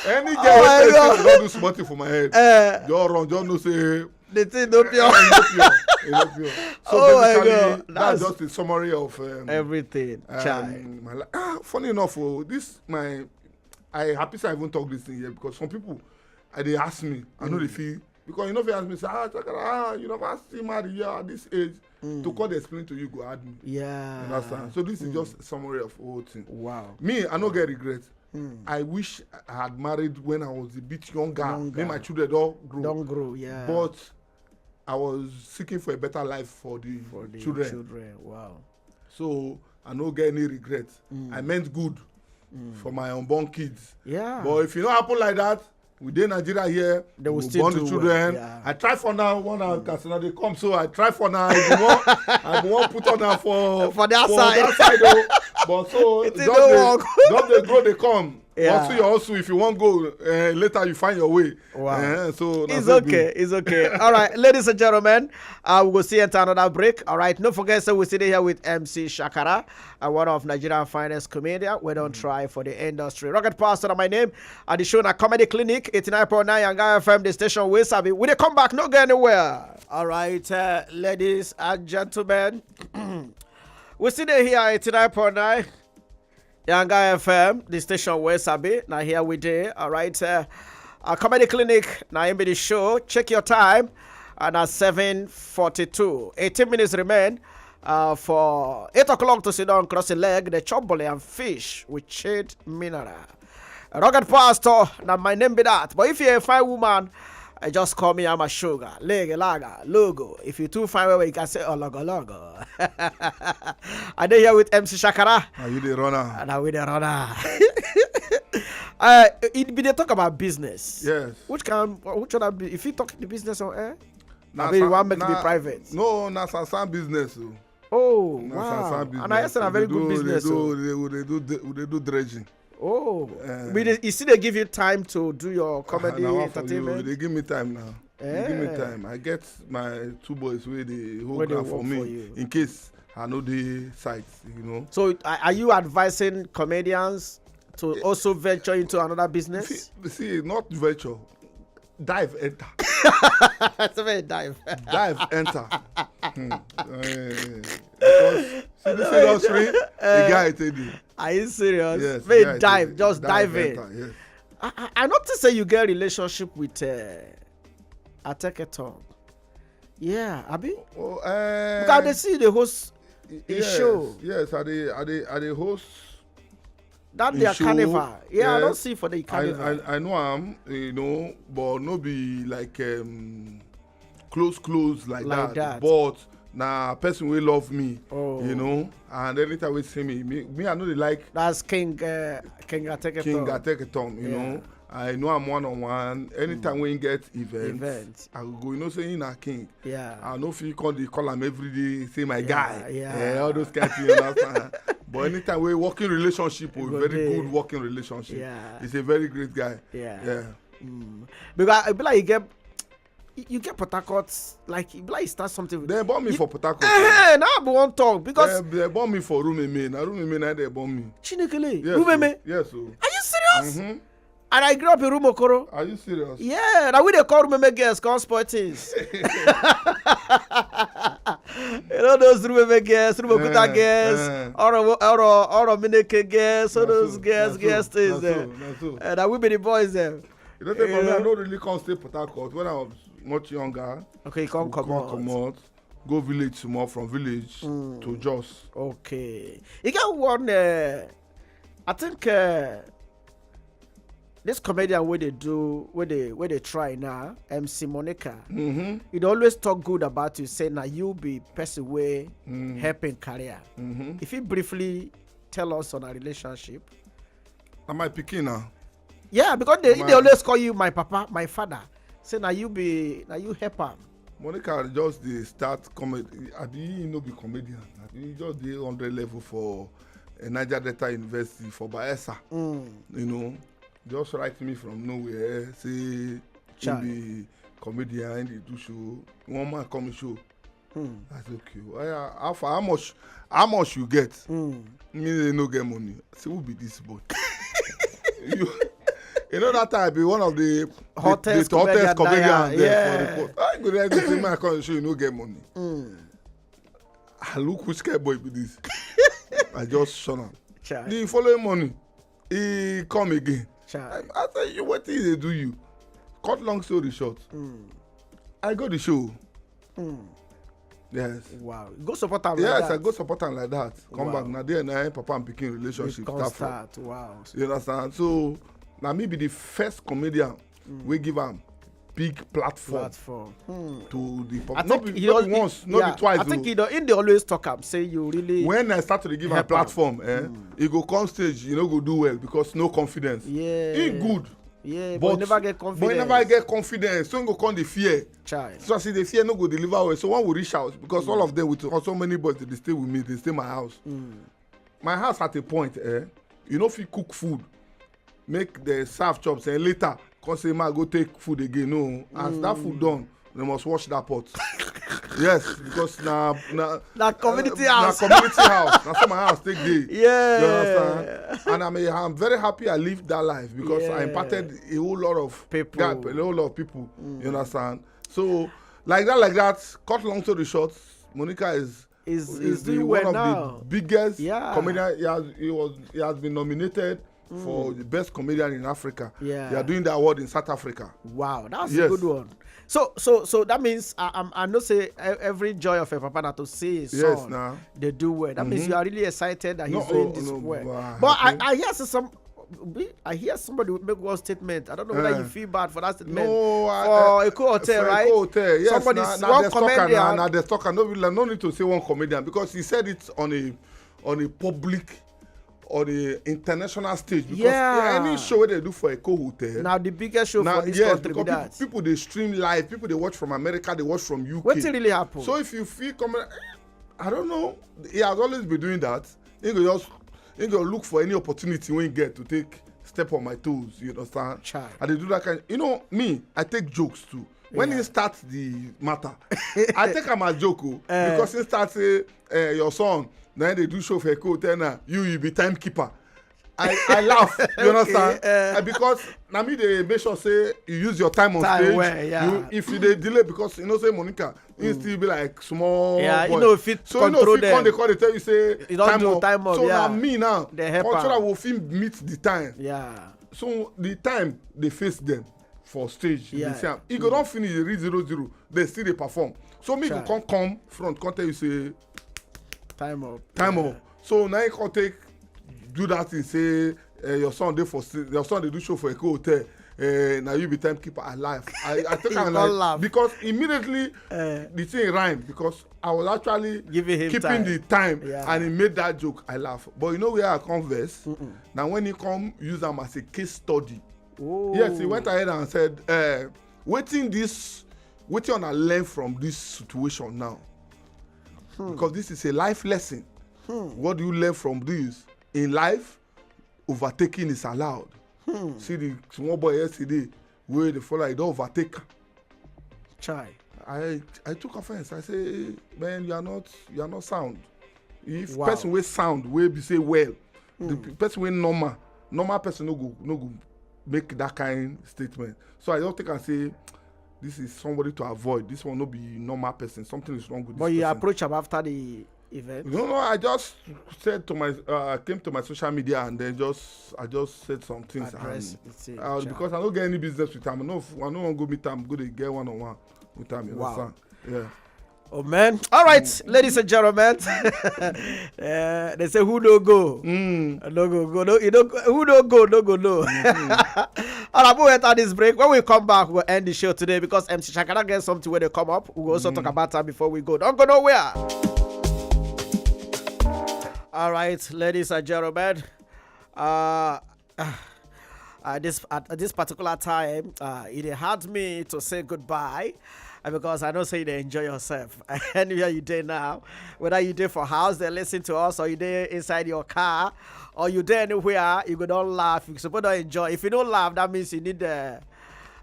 Any girl Oh my wey say God. They don't do small thing for my head. Eh. Just run, just know say The thing no pure. eh, e no pure. E no pure. So Oh my basically, God, that's, that's just a summary of um, Everything. um, Chai. My li- ah, funny enough, oh, this my I happy say I even talk this thing here because some people I they ask me, I know they feel because you know if you ask me say ah, Chakara, ah you never see marry here at this age. To come explain to you go hard me. Yeah. You understand? So this is just summary of whole thing. Wow. Me, I no get regret. Mm. I wish I had married when I was a bit younger. Younger. Make my children don't grow. Don't grow. Yeah. But I was seeking for a better life for the, For the children. Children. Wow. So I no get any regret. Mm. I meant good Mm. for my unborn kids. Yeah. But if e no happen like that, we dey Nigeria here. They will We still born do the well, children. Yeah. I try for now. One hour Katsina they come, so I try for now. I be wan, I be wan put on am for For that for side. That side oh. But so It just don't dey, work. Just dey grow, dey come. Yeah. Hustle your hustle. If you wan go uh, later, you find your way. Wow. Eh, so na It's so e be. Okay. It's okay. All right, ladies and gentlemen, uh, we will see enter another break. All right, no forget, so we sit here with M C Shakara, uh, one of Nigerian finest comedian. We don't try for the industry. Rocket Pastor, na my name. At the show na Comedy Clinic, eighty-nine point nine Yanga F M, the station we sabi. We dey come back, no go anywhere. All right, uh, ladies and gentlemen, we sit there here at eighty-nine point nine Yanga F M, the station we sabi. Now here we dey. All right, uh, uh, Comedy Clinic, now in the show. Check your time. And at seven forty-two, eighteen minutes remain. Uh, for eight o'clock to sit down, cross the leg, the chop bole and fish with chilled mineral. Rocket Pastor, now my name be that. But if you're a fine woman, I just call me, I'm a sugar. Leg, laga, logo. If you too fine, well, you can say, oh, logo, logo. I dey here with M C Shakara. Are you the runner? And I with the runner. Uh, it be they talk about business. Yes. Which can, which other be, if you talk the business on air? Na I mean, you sa- want make it be na- private. No, na sansan business o. Oh, Na wow. sansan business. And I said a very We good do- business. We Oh. do, we do, we do, we do dredging. Oh, Eh. but they, you see, they give you time to do your comedy, Na one for you. Entertainment. They give me time now. They give me Eh. Time. I get my two boys where they hold Where they ground work for me for you. In case I know the sites, you know. So, are, are you advising comedians to also venture into another business? See, see, not venture. Dive enter. So, very dive. Dive enter. Hmm. Eh, because see this industry, the guy take the Are you serious? yes. Very Guy dive, take the just dive in. Enter, yes. I, I, I noticed say you get relationship with uh, Ateketon. Yeah, Abi. Oh, eh, Because they see the host yes, show. Yes, I dey, I dey, I dey host. That in their show, carnival. Yeah, I don't yes. See for the I, carnival. I, I know am, you know, but no be like um, close, close like, Like that. That. But na person wey love me, Oh. You know, and anytime wey see me, me, me I know they like That's King uh, King Ateketon. King Ateketon, you Yeah. Know. I know I'm one on one. Anytime we get events, Event. I go, you know, say in a king. Yeah. I know if you call the call am every day, say my Yeah, guy. yeah. Eh, all those kind of things, you understand? But anytime we working relationship, we Go very there. Good working relationship. Yeah. He's a very great guy. Yeah. Yeah. Mm. Because I be like you get you get Port Harcourt, like you be like you start something with They born me You- for Port Harcourt. Eh, now I be one talk because They, they born me for Room Eme. Now Room Eme, now they born me. Chinekele, Yes, Rumeme. Oh. Yes, oh. Are you serious? Mm-hmm. And I grew up in Rumokoro. Are you serious? Yeah, now we dey call Rumeme girls come spoil things. You know those Rumeme girls, Rumokuta Eh, girls, eh. Oro Oro Oro Mineke girls, all Na those so, girls, na so, girls things na there. So, na so. And that we be the boys them. You know, say for me, Yeah. I don't really come stay Port Harcourt. When I was much younger, Okay, you come we come come out. Comot, go village small, from village Mm. To Jos. Okay, you get one. Uh, I think uh, this comedian where they do where they where they try now, M C Monica. Mm-hmm. It always talk good about you. Say now you be person way Mm. Helping career. Mm-hmm. If you briefly tell us on our relationship. Na my pikin now. Yeah, because they, My- they always call you my papa, my father. Say now you be now you help am. Monica just dey start comedy. Abi he no be comedian. Abi he just dey hundred level for uh, Niger Delta University for Bayelsa. Mm. You know, just write me from nowhere. Say he Chai. Be comedian, he dey do show. One man come show. Hmm. That's okay. Oya, how far? How much? How much you get? Hmm. Me they no get money. Say who be this boy? you, you know that time I be one of the Hottest the, the hottest comedian, comedian yeah, there yeah. For the court. I go there to see my come show you no get money. Hmm. I look which kind boy be this. I just shun am. Chai. The following morning, he come again. Chai. I, I say you wetin dey do you? Cut long story short, Hmm. I go the show. Hmm. Yes. Wow. Go support am like Yes, that. I go support am like that. Come Wow. back. Now there, now papa and pikin It relationship come start from. Start. Wow. You understand? So now me be the first comedian we give am big platform Platform. Hmm. to the I public. No think be, he no al- be once, no yeah, be twice. I think Though. He don, he dey always talk am say you really When I start to dey give am Help am. platform, eh, he go come stage, you know, go do well because no confidence. Yeah. He good, Yeah, but, but never get but confidence. He never get confidence. So he go come the fear. Child. So I see the fear no go deliver well. So when we reach out, because all of them with so many boys, they stay with me, they stay my house. My house at a point, eh, you know, if you cook food, make the serve chops, and later come say, "Ma, go take food again." No, as that food done, they must wash that pot. Yes, because na na Na community uh, house. Na community house. Na so my house take dey. Yeah. You understand? And I'm a, I'm very happy I lived that life because I Yeah. Impacted a whole lot of People. Yeah, a whole lot of people. You understand? So like that, like that. Cut long story short, Monica is Is is is the, doing one well of now. the biggest Yeah. comedian. He has, he was he has been nominated for the best comedian in Africa. Yeah. They are doing the award in South Africa. Wow, that's a Yes. Good one. So so so that means I I'm, I know say e- every joy of a papa na to see his Yes, son. Now. They do well. That means you are really excited that he's No, doing oh, this no, well. wow, But I, okay. I hear some. I hear somebody will make one statement. I don't know whether Eh. You feel bad for that statement. No, I- For I- Eco Hotel, for right? Eco Hotel, yes. Somebody Na, s- na one the stalker, na, comedian. Na the stalker. No, no need to say one comedian because he said it on a on a public, on a international stage. Because Yeah. Any show wey they do for Eco Hotel, Now the biggest show na- for this yes, country be because that. People, people they stream live. People they watch from America. They watch from U K. Wetin really happen? So if you feel coming, I don't know. He has always been doing that. He go just he go look for any opportunity when he get to take step on my toes. You understand? Child. I dey do that kind. You know me. I take jokes too. When Yeah. He start the matter, I take am as joke oh, Eh. Because he start say, eh, "Your son, now they do show for Eco Hotel now. You, you be timekeeper." I, I laugh. You Okay, understand? Eh. Eh, because na me they make sure say you use your time on Time stage. Well, yeah. You, if you dey delay, because you know say Monica, he still be like small Yeah, boy. You know fit So control you know, fit them. Come, they call, they tell you say You don't time do up. Time up. So Yeah. Now me now, They help cultural am. Will fit meet the time. Yeah. So the time they face them for stage. Yeah. They see am. He go don finish the read zero zero. They still they perform. So me go Child. Come come front, come tell you say Time up. time Yeah. Up. So now you can take do that thing say uh, your son dey for sti- your son dey do show for Eco Hotel. Uh, now you be timekeeper. I laugh. I, I take You am can't like, laugh. Because immediately Eh. The thing rhyme because I was actually Giving him keeping time. The time Yeah. And he made that joke. I laugh. But you know where I come vex? Now when he come use am as a case study. Oh. Yes, he went ahead and said, uh, "Wetin this, wetin una learn from this situation now? Because this is a life lesson. What do you learn from this? In life, overtaking is allowed." See the small boy yesterday wey dey follow, he don overtake am. Chai. I I took offense. I say, "Man, you are not you are not sound. If Wow. Person wey sound, wey be say well, the pe- person wey normal, normal person no go no go make that kind statement." So I just take and say, "This is somebody to avoid. This one no be normal person. Something is wrong with this But you person." Approach am after the event. No, no, I just said to my, uh, I came to my social media and then just, I just said some things. Address And, the thing, uh, sha. Because I don't get any business with him. I know, I know one go meet him, go dey get one on one with him. You Wow. Understand? Yeah. Oh man! All right, ladies and gentlemen. Eh, they say who no go, no go go no. You know who no go, no go no. All right, we'll enter this break. When we come back, we'll end the show today because M C Shakara get something where they come up. We'll also talk about that before we go. Don't go nowhere. All right, ladies and gentlemen. Uh, uh, this at, at this particular time, uh, it hard me to say goodbye, uh, because I know say you dey enjoy yourself anywhere you dey now. Whether you dey for house, they listen to us, or you dey inside your car, or you dey anywhere, you go don't laugh. You suppose don't enjoy. If you don't laugh, that means you need a,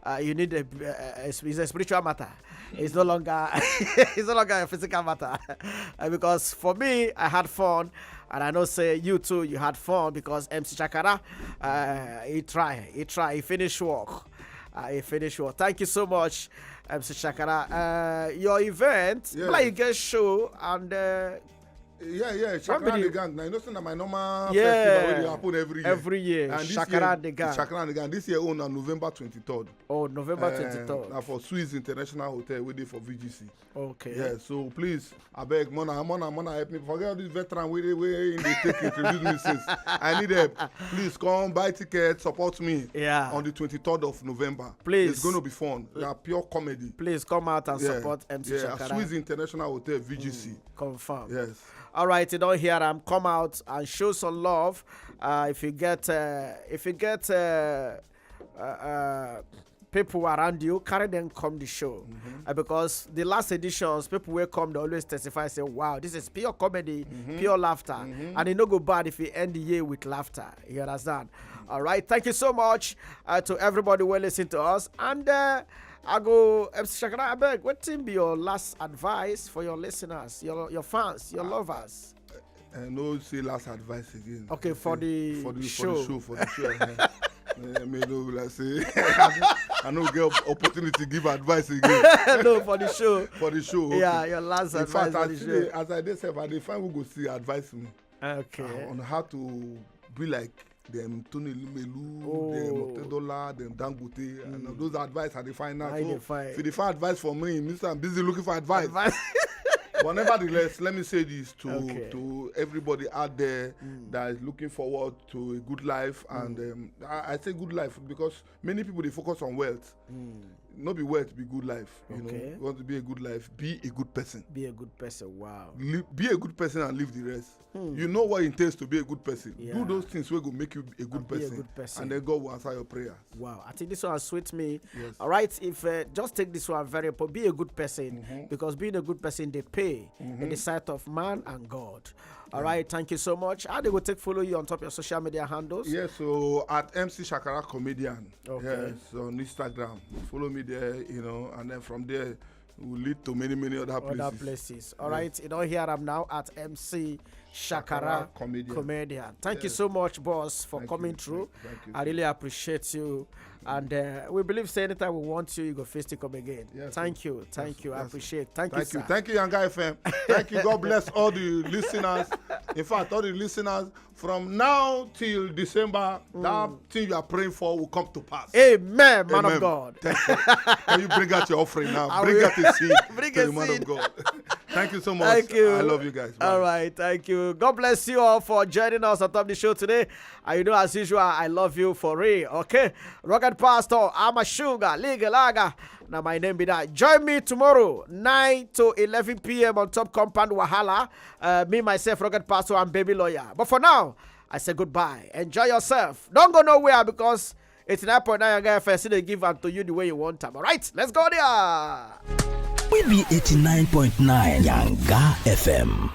uh, you need a, uh, a, it's a spiritual matter. It's no longer it's no longer a physical matter. Uh, because for me, I had fun, and I know say you too, you had fun because M C Chakara, uh, he try, he try, he finish work. Uh, he finish work. Thank you so much, M C Chakara. Uh, your event, Yes. Like you get show and uh, Yeah, yeah, Shakara and the gang. Now, you know, say na my normal Yeah. festival wey dey happen every year. Every year, And this Shakara year, and the gang. Shakara and the gang. This year own na November twenty-third. Oh, November Eh, twenty-third. Na for Swiss International Hotel wey dey for V G C. Okay. Yeah, so please, abeg, mona, mona, mona, help me. Forget all these veteran wey dey wey in dey take introduce me since. I need help. Please come buy ticket, support me. Yeah. On the twenty-third of November. Please. It's going to be fun. Na pure comedy. Please come out and Yeah. Support M C Yeah, Shakara. Swiss International Hotel V G C. Confirm. Yes. All right, you don't hear am. Come out and show some love. Uh, if you get, uh, if you get, uh, uh, uh, people around you, carry them come the show. Uh, because the last editions, people will come, they always testify, say, "Wow, this is pure comedy, pure laughter." And it no go bad if you end the year with laughter. You understand? All right. Thank you so much uh, to everybody who listen to us. And uh, I go, M C Shakara, I beg, what thing be your last advice for your listeners, your your fans, your lovers? I no say last advice again. Okay, I for say the for the show. For the show, for the show. Eh, eh, me no like say I no get opportunity give advice again. No, for the show. For the show. Okay. Yeah, your last In advice fact, for I the still show. As I dey sef, I dey find who go see advice me Okay. uh, on how to be like them Tony Lumelu, Oh. them Otedola, them Dangote, and all those advice I dey find now. I So dey find. if you dey find advice for me, Mister I'm busy looking for advice. Advice. But nevertheless, let me say this to Okay. to everybody out there that is looking forward to a good life, and um, I, I say good life because many people dey focus on wealth. No be wealth be good life. You Okay. know, you want to be a good life, be a good person. Be a good person. Wow. Live, be a good person and leave the rest. You know what it takes to be a good person. Yeah. Do those things wey go make you a good Be a person, good person. And then God will answer your prayer. Wow, I think this one sweet me. Yes. All right, if uh, just take this one very important. Be a good person because being a good person they pay in the sight of man and God. All right, thank you so much. How they go take follow you on top of your social media handles? Yeah, so at M C Shakara Comedian. Okay. Yes, on Instagram. Follow me there, you know, and then from there will lead to many, many other places. Other places. All right, you don't hear them now at M C Shakara Comedian. Comedian. Thank you Yes. so much, boss, for Thank coming you. through. Thank you. I really appreciate you. And uh, we believe say anytime we want you, you go face to come again. Yes, Thank sir. you. Thank Yes, you. I yes, sir. Appreciate it. Thank, you, Thank you. sir. Thank you, Yanga F M. Thank you. God bless all the listeners. In fact, all the listeners from now till December, that thing you are praying for will come to pass. Amen, man Amen. of God. Thank you. Can you bring out your offering now? I bring will. out a seed Bring to a the man seed. of God. Thank you so much. Thank you. I love you guys. Bye. All right, thank you. God bless you all for joining us on top of the show today. And you know, as usual, I love you for real. Okay, Rocket Pastor, I'm a sugar, legal lager. Now my name be that. Join me tomorrow, nine to eleven p m on Top Compound Wahala. Uh, me, myself, Rocket Pastor, and Baby Lawyer. But for now, I say goodbye. Enjoy yourself. Don't go nowhere because eighty-nine point nine Yanga F M still dey give am to you the way you want am. All right, let's go there. We be eighty-nine point nine Yanga F M.